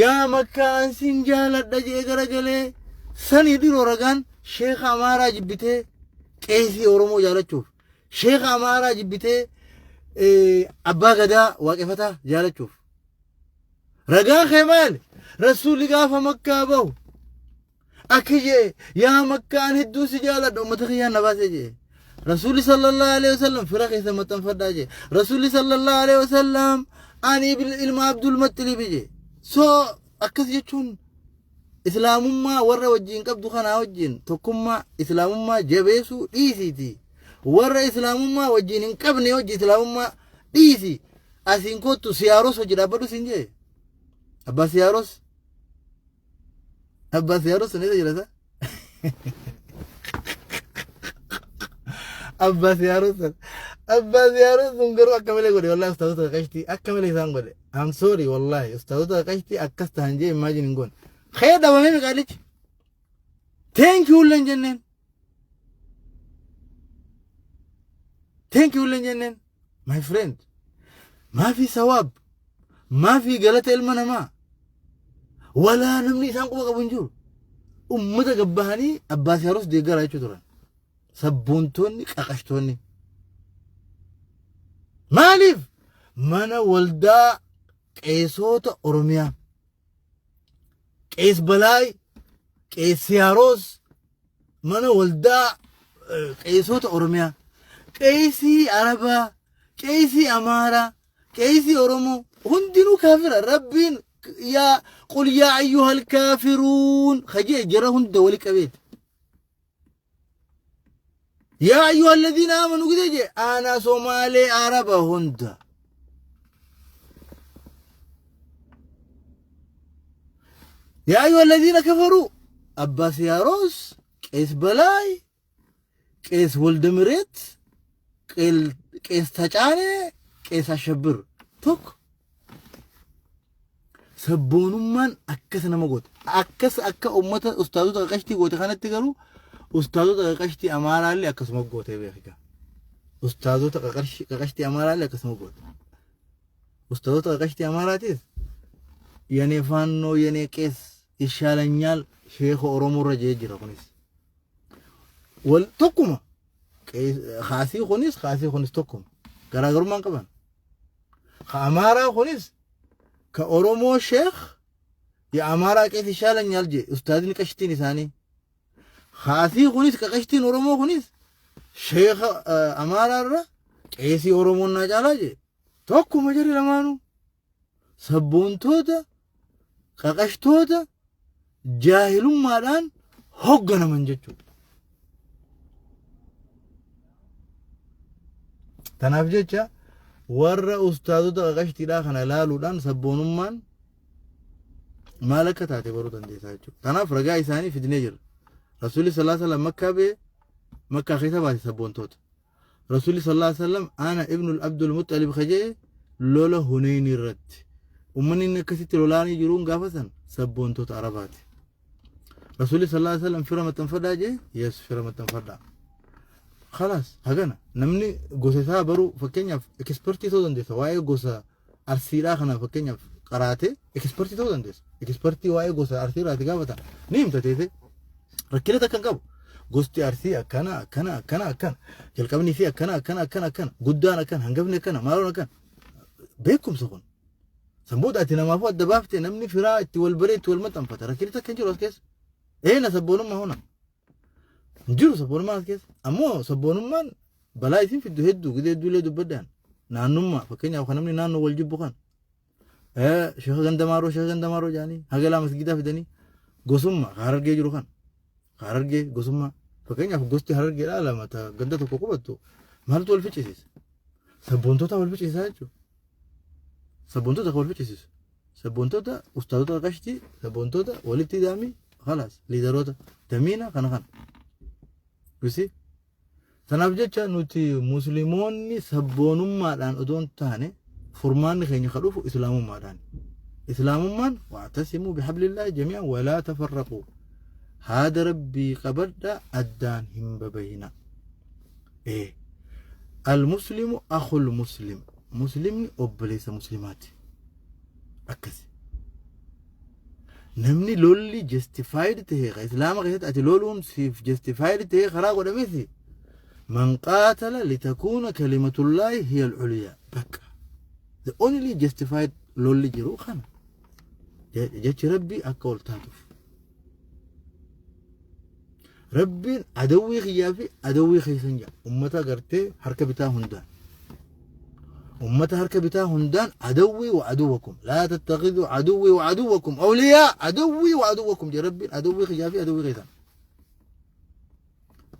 yaa Makkaa an sin jaaladha jee garagalee sanii dhiroo ragaan sheeka Amaaraa jibbitee qeesii Oromoo jaalachuuf, sheeka Amaaraa jibbitee abbaa gadaa waaqeffataa jaalachuuf. Ragaan kee maali? Rasuulli gaafa Makkaa bahu akki jee, yaa Makkaa an hedduu si jaaladha, ummata kiyyaan na baasee jee. Rasuulli sallallahu alaihi wasallam fira keessa maxxanfadhaa jee. Rasuulli sallallahu alaihi wasallam ani ilma Abdul Maxxilibi jee. So akkas jechuun Islaamummaa warra wajjin qabdu kanaa wajjin tokkummaa islaamummaa jabeessuu dhiisiiti. Warra islaamummaa wajjin hin qabne hojii islaamummaa dhiisi. Asiin kottu siyaaros hojii dhaabbadhu siin jee. Abbaa siyaaros. Abbaa siyaaros sun eessa jira? Abbaa siyaaros sun. Abbaa siyaaros sun garuu akka malee godhe, wallahi ustaazota qashtii akka malee isaan godhe. I'm sorry, wallahi ustaazota qashtii akkas tahan jee imagine hin goone. Kee dhabamee miqaalichi. Thank you illee hin jenneen. Thank you illee hin jenneen. My friend. Maafi sawaab. Maafi galata ilma namaa. Walaa namni isaan quba qabu hin jiru. Ummata gabbahanii abbaa siyaaros deeggaraa jechuu turan. Sabboontoonni, qaqashtoonni. Maaliif? Mana waldaa qeesota Oromiyaa. Qees Balaay, Qees Siyaaroos, mana waldaa qeesota Oromiyaa. Qeesii Arabaa, qeesii Amaaraa, qeesii Oromoo hundinuu kaafira. Rabbiin yaa قل يا أيها الكافرون khajee jara hunda wali qabeeti. يا أيها الذين آمنوا gidee jee aanaa Somaalee, Araba hunda. يا أيها الذين كفروا Abbaa Siyaaroos, Qees Balaay, Qees Woldemireet, Qees Tacaanee, Qees Ashabbir tokko. Sabboonummaan akkas nama goota. Akkas akka uummata ustaazota qaqashtii goote kanatti garuu ustaazota qaqashtii Amaaraallee akkasuma gootee beekika. Ustaazota qaqashtii Amaaraallee akkasuma goote. Ustaazota qaqashtii Amaaraatis የኔ ፋኖ የኔ ቄስ ይሻለኛል sheeka Oromoo irra jee jira kunis. Wal tokkuma. Kaasii kunis, kaasii kunis tokkuma. Garaagarummaan qaban. Ka Amaaraa kunis ka Oromoo sheekh የአማራ ቄስ ይሻለኛል jee ustaazni qashtiin isaanii. Kaasii kunis qaqashtiin Oromoo kunis sheeka Amaaraa irra qeesii Oromoon naa caalaa jee. Tokkuma jarri lamaanuu. Sabboontoota qaqashtoota jaahilummaadhaan hogganaman jechuudha. Tanaaf jecha warra ustaazota qaqashtiidhaa kana ilaaluudhaan sabboonummaan maal akka taate baruu dandeessaa jechuudha. Kanaaf ragaa isaanii fidnee jirra. Rasuulli صلى الله عليه وسلم Makkaa bee Makkaa keessa baase sabboontoota. Rasuulli صلى الله عليه وسلم أنا ابن عبد المطلب kajee lola Huneyn irratti. Uummanni inni akkasitti lolaanii jiruun gaafa san sabboontoota Arabaati. Rasuulli صلى الله عليه وسلم fira maxxanfadhaa jee, yes, fira maxxanfadhaa. خلاص, hagana namni gosa isaa baruu, fakkeenyaaf expertii ta'uu dandeessa. Waa'ee gosa Arsiidhaa kana fakkeenyaaf qaraatee expertii ta'uu dandeessa. Expertii waa'ee gosa Arsiidhaati gaafata ni himta teessee. Rakkina takka hin qabu. Gosti Arsii akkana, akkana, akkana, akkana. Jalqabni isii akkana, akkana, akkana, akkana. Guddaan akkana, hangafni akkana, maaloon akkana. Beekumsa kun. San booda ati namaafuu adda baaftee namni firaa itti wal baree itti wal maxxanfata. Rakkinni takka hin jiru as keessa. Eena sabboonummaa hona. Hin jiru sabboonummaan as keessa. Ammoo sabboonummaan balaa isin fiddu hedduu gidee hedduullee dubbadhaan. Naannummaa, fakkeenyaaf kan namni naannoo wal jibbu kan. Sheekha gandamaaroo, sheekha gandamaaroo jedhanii hagalaa masgiidaa fidanii gosummaa Harargee jiru kan. Harargee gosummaa, fakkeenyaaf gosti Harargeedhaa lama ta ganda tokko qubattu maaltu wal ficcisiisa? Sabboontota wal ficcisiisaa jechuudha. Sabboontota kan wal ficcisiisu. Sabboontota ustaazota qashtii, sabboontota walitti daamii, خلاص, leaderoota damiina kana kana. You see? Tanaaf jecha nuti musliimoonni sabboonummaadhaan odoo hin taane furmaanni keenya ka dhufu islaamummaadhaan. Islaamummaan واعتصموا بحبل الله جميعا ولا تفرقوا. Haada rabbii qabadha, addaan hin babayina. Ee. المسلم أخو المسلم. Muslimni obboleessa muslimaati. Akkasi. Namni lolli justified ta'e ka islaama keessatti ati loluun siif justified ta'e karaa godhameesi. من قاتل لتكون كلمة الله هي العليا. Bakka. The only justified lolli jiru kana. Jechi rabbii akka ol taatuuf. Rabbiin adawwii kiyyaa fi adawwii keessan jedha. Ummata gartee harka bitaa hundaan. Ummata harka bitaa hundaan عدوي وعدوكم، لا تتخذوا عدوي وعدوكم أولياء، عدوي وعدوكم jee Rabbiin, aduwwii kiyyaa fi aduwwii keessan.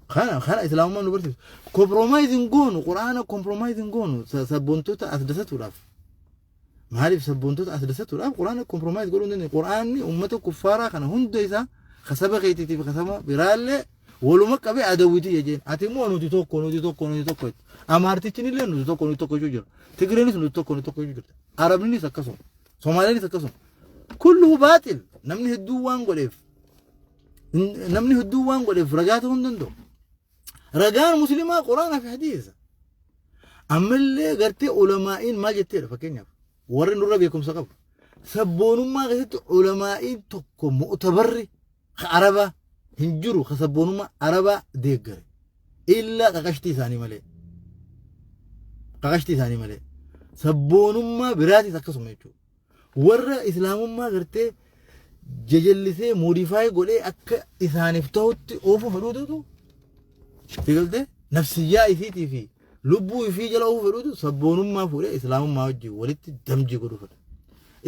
Kana kana islaamummaan nu barsiisu. Compromise hin goonu, Quraana compromise hin goonu sabboontota as dasatuudhaaf. Maaliif sabboontota as dasatuudhaaf Quraana compromise godhuu hin dandeenye? Quraanni ummata kuffaaraa kana hunda isaa kasaba keetiitiif kasaba biraallee waluma qabee adawwitii jejeen. Ati immoo nuti tokko, nuti tokko, nuti tokko jetti. Amaartichi illee nuti tokko, nuti tokko jechuu jira. Tigreenis nuti tokko, nuti tokko jechuu jirti. Arabnis akkasuma. Somaaleenis akkasuma. كله باطل. Namni hedduu waan godheef, namni hedduu waan godheef ragaa ta'uu hin danda'u. Ragaan musliimaa Quraanaa fi hadiisa. Ammallee gartee ulamaa'iin maal jetteedha? Fakkeenyaaf warri nurra beekumsa qabu. Sabboonummaa keessatti ulamaa'iin tokko mu'tabarri ka Arabaa hin jiru ka sabboonummaa Arabaa deeggare. Illaa qaqashtii isaanii malee. Qaqashtii isaanii malee. Sabboonummaa biraatis akkasuma jechuudha. Warra islaamummaa gartee jajallisee modify godhee akka isaaniif ta'utti oofuu fedhuutu sigaltee nafsiyyaa isiitii fi lubbuu ifii jala oofuu fedhuutu sabboonummaa fuudhee islaamummaa wajjin walitti damjii godhuu fedha.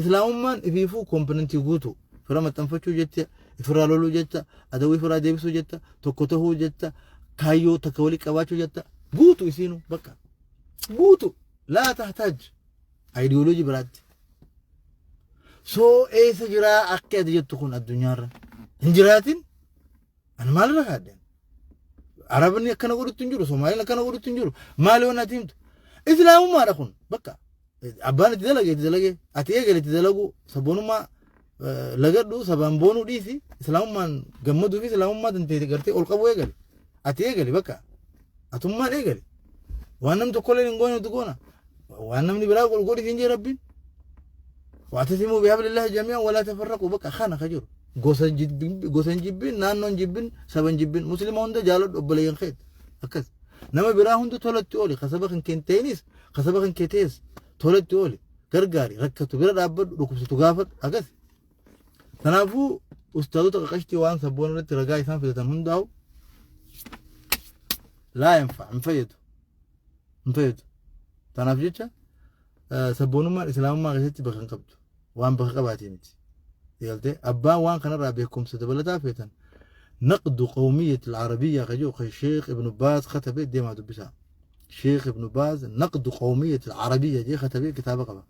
Islaamummaan ifiifuu componentii guutuu fira maxxanfachuu jecha, ifirraa loluu jecha, adawwii ifirraa deebisuu jecha, tokko tahuu jecha, kaayyoo takka walii qabaachuu jecha guutuu isiinu bakka guutuu لا تحتاج ideology biraatti. So eessa jiraa akka ati jettu kun addunyaarra? Hin jiraatin. Ani maalirra kaadden? Arabni akkana godhutti hin jiru, Somaaliin akkana godhutti hin jiru. Maali waan ati himtu? Islaamummaadha kun bakka. Abbaan itti dalage itti dalage, ati eegale itti dalagu, sabboonummaa lagadhu, sabaan boonuu dhiisi, islaamummaan gammaduu fi islaamummaa dandeete gartee ol qabu eegale. Ati eegale bakka. Atummaan eegale. Waan namni tokkollee hin goone nuti goona. Waan namni biraa godhu godhi siin jee Rabbiin. واعتصموا بحبل الله جميعا ولا تفرقوا, bakka kana ka jiru. Gosa jibbin, gosa hin jibbin, naannoo hin jibbin, saba hin jibbin, muslima hunda jaaladhu, obboleeyyan keet. Akkas. Nama biraa hunda tolatti ooli, kasaba kan kenteenis, kasaba kan keetees tolatti ooli. Gargaari, rakkatu bira dhaabbadhu, dhukkubsatu gaafadhu, akkas. Kanaafuu ustaazota qaqashtii waan sabboon irratti ragaa isaan fidatan hundaa'u لا ينفع, hin fayyadu. Hin fayyadu. Kanaaf jecha sabboonummaan islaamummaa keessatti bakka hin qabdu. Waan bakka qabaatee miti. Galtee abbaan waan kanarraa beekumsa dabalataa feetan, نقد قومية العربية كجو الشيخ ابن باز كتبه, ديما دبسها. شيخ ابن باز نقد قومية العربية دي كتبه كتابة قبل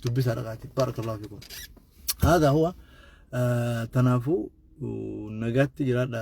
دبسها رقاتي. بارك الله فيكم. هذا هو. تنافو ونقات جراد.